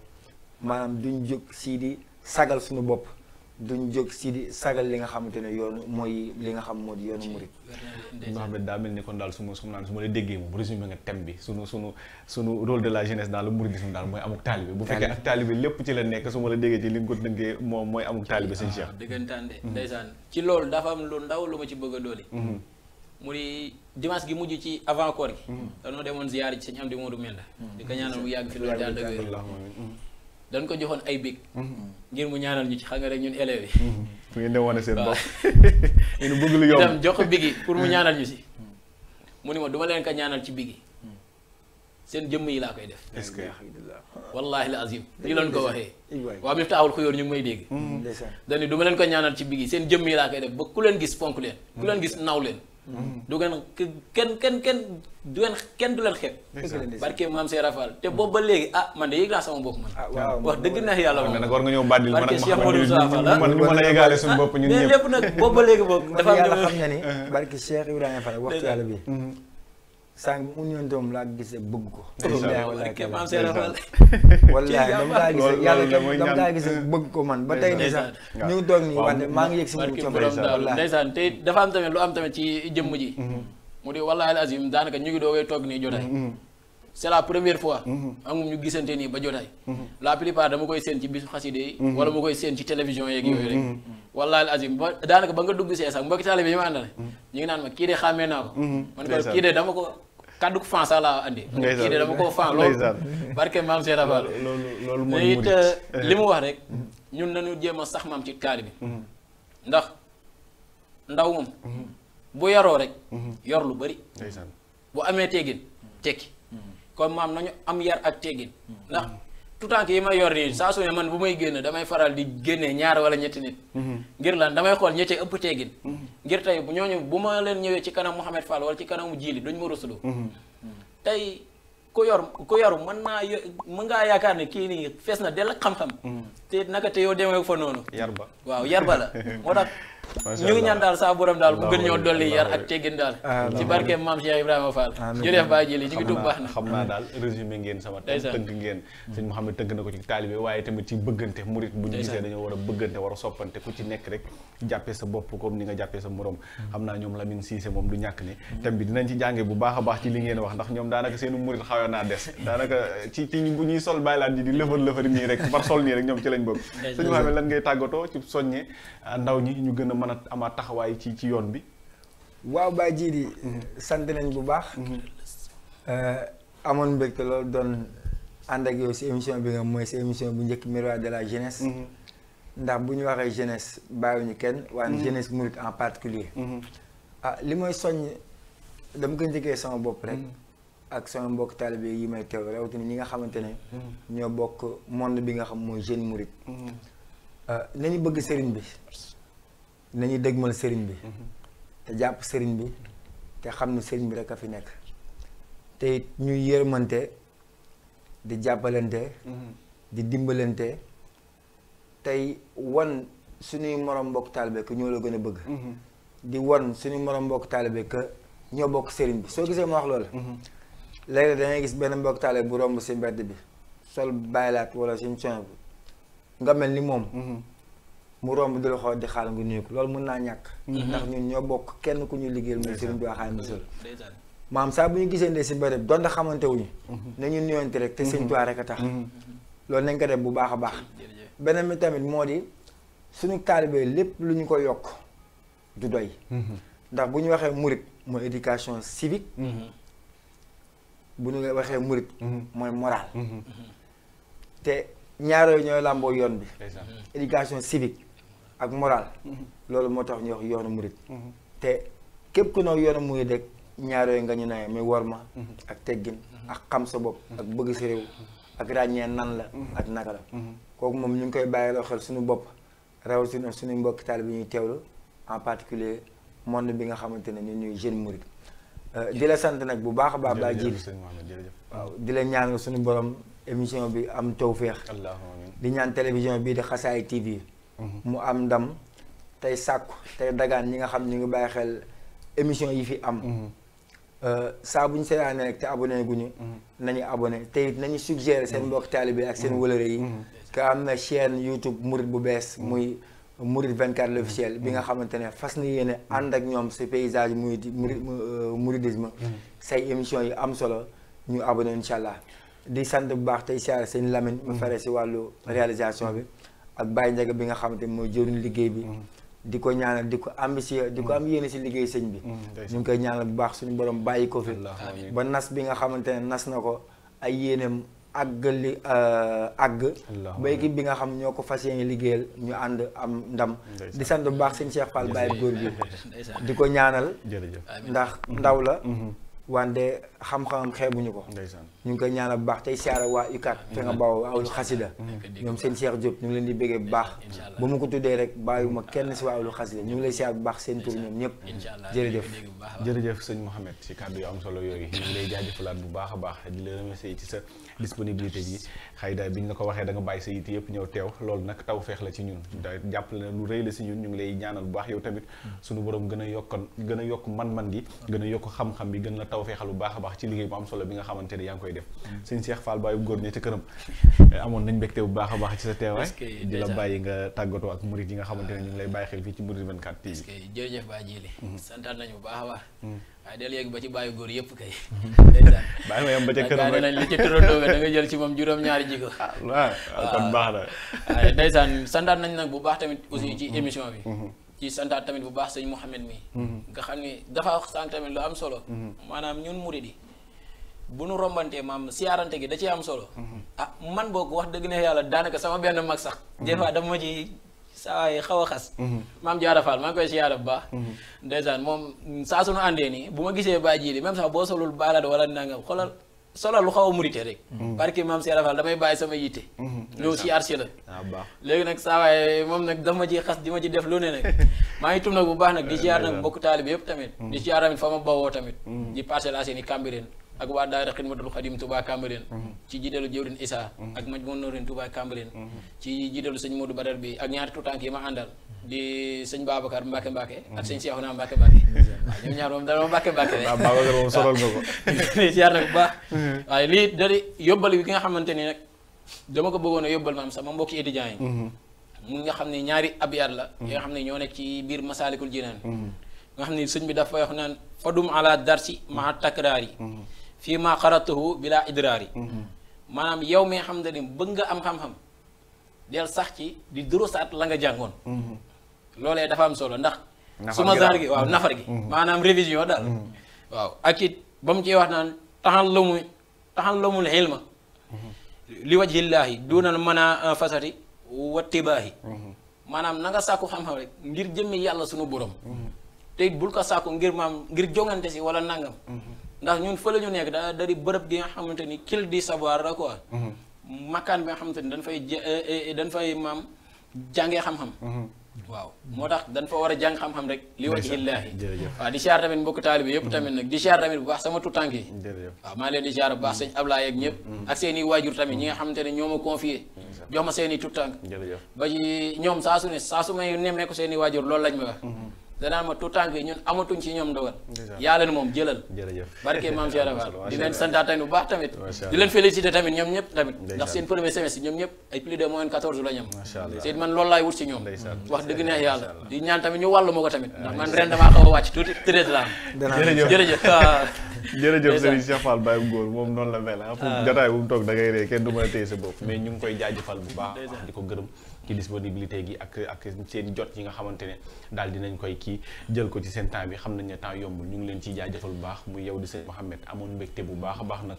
maanaam duñ jóg sii di sagal suñu bopp duñ jóg sii di sagal li nga xamante ne yoonu mooy li nga xam moo di yoonu murit Mohamed daa mel ni kon daal su ma la déggee moom résumé nga thème bi sunu rôle de la jeunesse dans le mouridisme daal mooy amuk taalibe bu fekkee ak taalibe lépp ci la nekk su ma la déggee ci li nga ko dënkee moom mooy amuk taalibe sëñ Cheikh dëggantaan de ndeysaan ci loolu dafa am lu ndaw lu ma ci bëgg a dooli mu di dimanche gi mujj ci avant koor gi dañoo demoon ziyaar ci sëñ Amdi Moodu Menda di ko ñaanal mu yàgg fi loolu daan dëgg dañ ko joxoon ay big ngir mu ñaanal ñu ci xam nga rek ñun élèves yi fu ngeen dem wane seen bopp ngeen bëgg lu yomb dem jox ko big yi pour mu ñaanal ñu si mu ni ma duma leen ko ñaanal ci big yi seen jëmm yi laa koy def est-ce que wallaahi la azim li leen ko waxee waa Miftaahul Xuyóor ñu ngi may dégg dañu duma leen ko ñaanal ci big yi seen jëmm yi laa koy def ba ku leen gis fonk leen ku leen gis naw leen du ngeen kenn du leen xeeb barke maam Seera Fall te boobu ba léegi man de yëg naa sama bopp man wax dëgg neex yàlla nag war nga ñëw bàddil man barke Cheikh Modou Moussa Fall ñu mën a yëgaale suñu bopp ñun ñëpp lépp nag boobu ba léegi boog dafa am yàlla xam na ni barke Cheikh Ibrahima Fall waxtu yàlla bi sànq mu ñëwoon doom laa gisee bëgg ko barke maam Seera Fall wallaahi dama kaa gisee yàlla dama kaa gisee bëgg ko man ba tey nii sax ñu ngi toog nii wante maa ngi yëg si moom coono ndeysaan te dafa am tamit lu am tamit ci jëmm ji mu di wallaahi al azim daanaka ñu ngi doogee toog nii jotaay c'est la première fois amum ñu gisante nii ba jotaay la plupart dama koy seen ci bisu xaside yi wala ma koy seen ci télévision yeeg yooyu rek wallaahi al azim ba daanaka ba nga dugg see sax mbokki taalibe yi ma àndale ñu ngi naan ma kii de xàmmee naa ko man ko kii de dama ko kaddu fan sax laa andi kii de dama ko fan loolu barke maam Seera Fall loolu mooy it li mu wax rek ñun nañu jéem a sax maam ci taalibe bi ndax ndaw moom bu yaroo rek yor lu bari bu amee teggin tekki comme maam nañu am yar ak teggin ndax tout temps que yi may yor nii saa su ne man bu may génn damay faral di génnee ñaar wala ñetti nit ngir lan damay xool ñetti ëpp teggin ngir tey bu ñooñu bu ma leen ñëwee ci kanam Mouhamed Fall wala ci kanamu Jili duñ ma rusulu tey ku yor mën ngaa yaakaar ne kii nii fees na dell xam-xam te naka te yow demee fa noonu yar ba la moo tax ñu ngi ñaan daal saa borom daal bu gën ñoo dolli yar ak teggin daal ci barke maam Cheikh Ibrahima Fall jërëjëf Baye Jili ñu ngi dugg baax na xam naa daal résumé ngeen sama tënk ngeen sëñ Mouhamed tënk na ko ci taalibe waaye tamit ci bëggante murit bu ñu gisee dañoo war a bëggante war a soppante ku ci nekk rek jàppee sa bopp comme ni nga jàppee sa morom xam naa ñoom Lamine Cissé moom du ñàkk ne thème bi dinañ ci jànge bu baax a baax ci li ngeen wax ndax ñoom daanaka seenu murit xawoon naa des daanaka ci bu ñuy sol baylaat ji di lëfër nii rek par sol nii rek ñoom ci lañ bëgg sëñ Mouhamed lan ngay tàggatoo ci soññe ndaw ñi ñu gën a mën a amaat taxawaay ci yoon bi waaw Baye Jili sant nañ bu baax amoon mbégte loolu doon ànd ak yow si émission bi nga mooy si émission bu njëkk miroir de la jeunesse ndax bu ñu waxee jeunesse bàyyiwuñu kenn waaye jeunesse mouride en particulier li mooy soññ dama ko njëkkee sama bopp rek ak sama mbokk taalibe yi may teew rawatina ñi nga xamante ne ñoo bokk monde bi nga xam mooy jeune mouride nañu bëgg sëriñ bi nañu dëgmal sëriñ bi te jàpp sëriñ bi te xam ne sëriñ bi rek a fi nekk te ñuy yërmante di jàppalante di dimbalante tey wan suñuy morom mbokk taalibe que ñoo la gën a bëgg di wan suñuy morom mbokk taalibe que ñoo bokk sëriñ bi soo gisee ma wax loolu léegi dangay gis benn mbokk taalibe bu romb si mbedd bi sol baylaat wala suñ son bi nga mel ni moom mu romb di la xool di xaar nga nuyu ko loolu mën naa ñàkk ndax ñun ñoo bokk kenn ku ñu liggéeyal muy Serigne Touba Xaadimu Rasuul maam saa bu ñu gisee ndee si bërëb donte xamante wuñu nañu nuyoonte rek te Serigne Touba rek a tax loolu nañ ko def bu baax a baax beneen bi tamit moo di suñu taalibe lépp lu ñu ko yokk du doy ndax bu ñu waxee murit mooy éducation civique bu ñu waxee murit mooy moral te ñaar yooyu ñooy làmboo yoon bi éducation civique ak moral loolu moo tax ñu wax yoonu murit te képp ku noo yoonu murit rek ñaar yooyu nga ñu nawee muy worma ak teggin ak xam sa bopp ak bëgg sa réew ak ràññee nan la ak naka la kooku moom ñu ngi koy bàyyiloo xel suñu bopp rawatina suñu mbokki taalibe bi ñuy teewlu en particulier monde bi nga xamante ne ñun ñuy jeune murit di la sant nag bu baax a baax baa jili waaw di la ñaan suñu borom émission bi am tawféex di ñaan télévision bii di Xasaay TV mu am ndam tey sàkku tey dagaan ñi nga xam ñu ngi bàyyi xel émission yi fi am saa bu ñu seetaanee rek te abonné guñu nañu abonné te it nañu suggéré seen mbokk taalibe ak seen wëlëre yi que am na chaîne YouTube murit bu bees muy Mouride 24 l'officiel bi nga xamante ne fas na yéene ànd ak ñoom si paysage mouridisme say émission yi am solo ñu abonné incha allah di sant bu baax tey siyaare seen Lamine mu fare si wàllu réalisation bi ak Baye Ndiaga bi nga xamante ne mooy jëriñ liggéey bi di ko ñaanal di ko ambitieux di ko am yéene si liggéey sëñ bi ñu ngi koy ñaanal bu baax suñu borom bàyyi ko fi ba nas bi nga xamante ne nas na ko ay yéeneem àggali àgg ba équipe bi nga xam ñoo ko fas yéene liggéeyal ñu ànd am ndam di sant bu baax sëñ Cheikh Fall Baye góor bi di ko ñaanal ndax ndaw la wante xam-xamam xeebuñu ko ñu ngi koy ñaanal bu baax tey siyaara waa UCAD fi nga baw awlu xasida ñoom seen Cheikh Diop ñu ngi leen di béggee bu baax ba mu ko tuddee rek bàyyiwuma kenn si waa awlu xasida ñu ngi lay siyaar bu baax seen tur ñoom ñëpp jërëjëf sëñ Mouhamed si kàddu yu am solo yooyu ñu ngi lay jaajëfalaat bu baax a baax di la remercier ci sa disponibilité bi xëy da bi ñu la ko waxee da nga bàyyi sa yitte yëpp ñëw teew loolu nag taw feex la ci ñun da jàppale na lu rëy la si ñun ñu ngi lay ñaanal bu baax yow tamit suñu borom gën a yokk man-man gi gën a yokk xam-xam bi gën la taw feexal bu baax a baax ci liggéey bu am solo bi nga xamante ne yaa ngi koy def sëñ Cheikh Fall Baye góor ña ca këram amoon nañ mbégte bu baax a baax ci sa teewaay di la bàyyi nga tàggatoo ak murid yi nga xamante ne ñu ngi lay bàyyi xel fii ci Mouride 24 TV jërëjëf Ba Jili santaan nañu bu baax a baax waaye del yegg ba ci bàyyi góor yëpp kay bàyyi ma yam ba ca këram rek nañ li ci turandoo nga da nga jël ci moom juróom-ñaari jiko waaw kon baax na waaye ndeysaan santaat nañ nag bu baax tamit aussi ci émission bi ci santaat tamit bu baax sëñ Mouhamed mi nga xam ni dafa wax sànq tamit lu am solo maanaam ñun murid yi bu nu rombantee maam siyaarante gi da ciy am solo man boog wax dëgg ne yàlla daanaka sama benn mag sax des fois dama ma ci saa xaw a xas maam Jaara Fall maa ngi koy siyaara bu baax ndeysaan moom saa suñu àndee nii bu ma gisee Baye Jili même sax boo solul baalaat wala nangam xoolal solal lu xaw a murite rek parce que maam Jaara Fall damay bàyyi sama yitte ñëw siyaar si la léegi nag saa waaye moom nag daf ma ci xas di ma ci def lu ne nag maa ngi tum nag bu baax nag di siyaar nag mbokk taalibe yëpp tamit di siyaar tamit fa ma bawoo tamit di Parcelles Assainies Cambérène ak waa daayira Xidmatul Xadim Touba Cambérène ci jiitalu jëwrin Issa ak Majmahun Nurayni Touba Cambérène ci jiitalu sëñ Modou Badar bi ak ñaari tuutànk yi ma àndal di sëñ Babacar Mbacke ak sëñ Cheikhouna Mbacke waaw ñoom ñaar moom dama Mbacke Babacar moom solal nga ko siyaar nag bu baax waaye lii dari yóbbal bi nga xamante ni nag dama ko bëggoon a yóbbal maam sama mbokki étudiants yi mu nga xam ne ñaari abyaat la yi nga xam ne ñoo nekk ci biir Masaalikul Jinaan nga xam ne sëñ bi dafa wax naan fadum ala darsi maa takraari fii maa xaratuhu bila idraari maanaam yow mi nga xam ne bëgg nga am xam-xam del sax ci di durusaat la nga jàngoon loolee dafa am solo ndax suma genre gi waaw nafar gi maanaam révision daal waaw ak it ba mu ciy wax naan taxallamul ilma li wajhillaahi dunal mana fasati wattibaahi maanaam na nga sàkku xam-xam rek ngir jëmmi yàlla sunu borom te it bul ko sàkku ngir jongante si wala nangam ndax ñun fa la ñu nekk da di bërëb gi nga xamante ni kil di savoir la quoi makkaan bi nga xamante ni dañ fay maam jàngee xam-xam waaw moo tax dañ fa war a jàng xam-xam rek li wajhillaahi waaw di siyaar tamit mbokk taalibe yëpp tamit nag di siyaar tamit bu baax sama tutànk yi waaw maa leen di siyaar bu baax sëñ Ablaye ak ñëpp ak seen i waajur tamit ñi nga xamante ne ñoo ma confié jox ma seen i tutànk ba ci ñoom saa su may nemmeeku seen i waajur loolu lañ ma wax danaan ma tout temps que ñun amatuñ ci ñoom ndogal yàlla ne moom jëlal jërëjëf barke maam Cheikh Rafal di leen santaat tamit bu baax tamit di leen féliciter tamit ñoom ñëpp tamit ndax seen premier semestre ñoom ñëpp ay plus de moyenne 14 la ñam te man loolu laay wut ci ñoom wax dëgg neex yàlla di ñaan tamit ñu wàllu ma ko tamit ndax man ren damaa xaw a wàcc tuuti tërét la jërëjëf jërëjëf Serigne Cheikh Fall Baye Góor moom noonu la mel fu jotaay bu mu toog da ngay ree kenn du mën a téye sa bopp mais ñu ngi koy jaajëfal bu baax di ko gërëm ci disponibilité gi ak seen jot yi nga xamante ne daal dinañ koy kii jël ko ci seen temps bi xam nañ ne temps yombul ñu ngi leen ciy jaajëfal bu baax muy yow di sëñ Mouhamed amoon mbégte bu baax a baax nag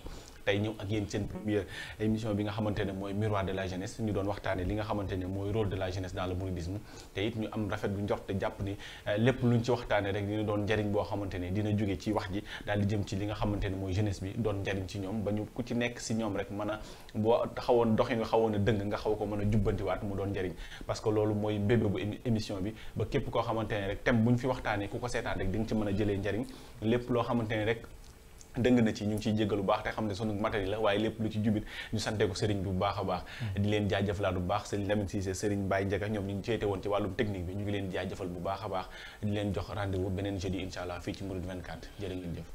tey ñëw ak yéen seen première émission bi nga xamante ne mooy miroir de la jeunesse ñu doon waxtaane li nga xamante ne mooy rôle de la jeunesse dans le mouridisme te it ñu am rafet bu njort te jàpp ni lépp luñ ci waxtaane rek dina doon njariñ boo xamante ne dina jóge ci wax ji daal di jëm ci li nga xamante ne mooy jeunesse bi doon njariñ ci ñoom ba ñu ku ci nekk si ñoom rek mën a boo xawoon doxi nga xawoon a dëng nga xaw ko mën a jubbantiwaat mu doon njariñ parce que loolu mooy bébé bu émission bi ba képp koo xamante ne rek thème bu ñu fi waxtaanee ku ko seetaan rek di nga ci mën a jëlee njariñ lépp loo xamante ne rek dëng na ci ñu ngi ciy jéggal bu baax te xam ne sunu matériel la waaye lépp lu ci jubit ñu sante ko sëriñ bi bu baax a baax di leen jaajëfalaat bu baax sëriñ Lamine Cissé sëriñ Baye Ndiaga ñoom ñu ngi féete woon ci wàllum technique bi ñu ngi leen jaajëfal bu baax a baax di leen jox rendez-vous beneen jeudi incha allah fii ci Mouride 24 jërë ngeen jëf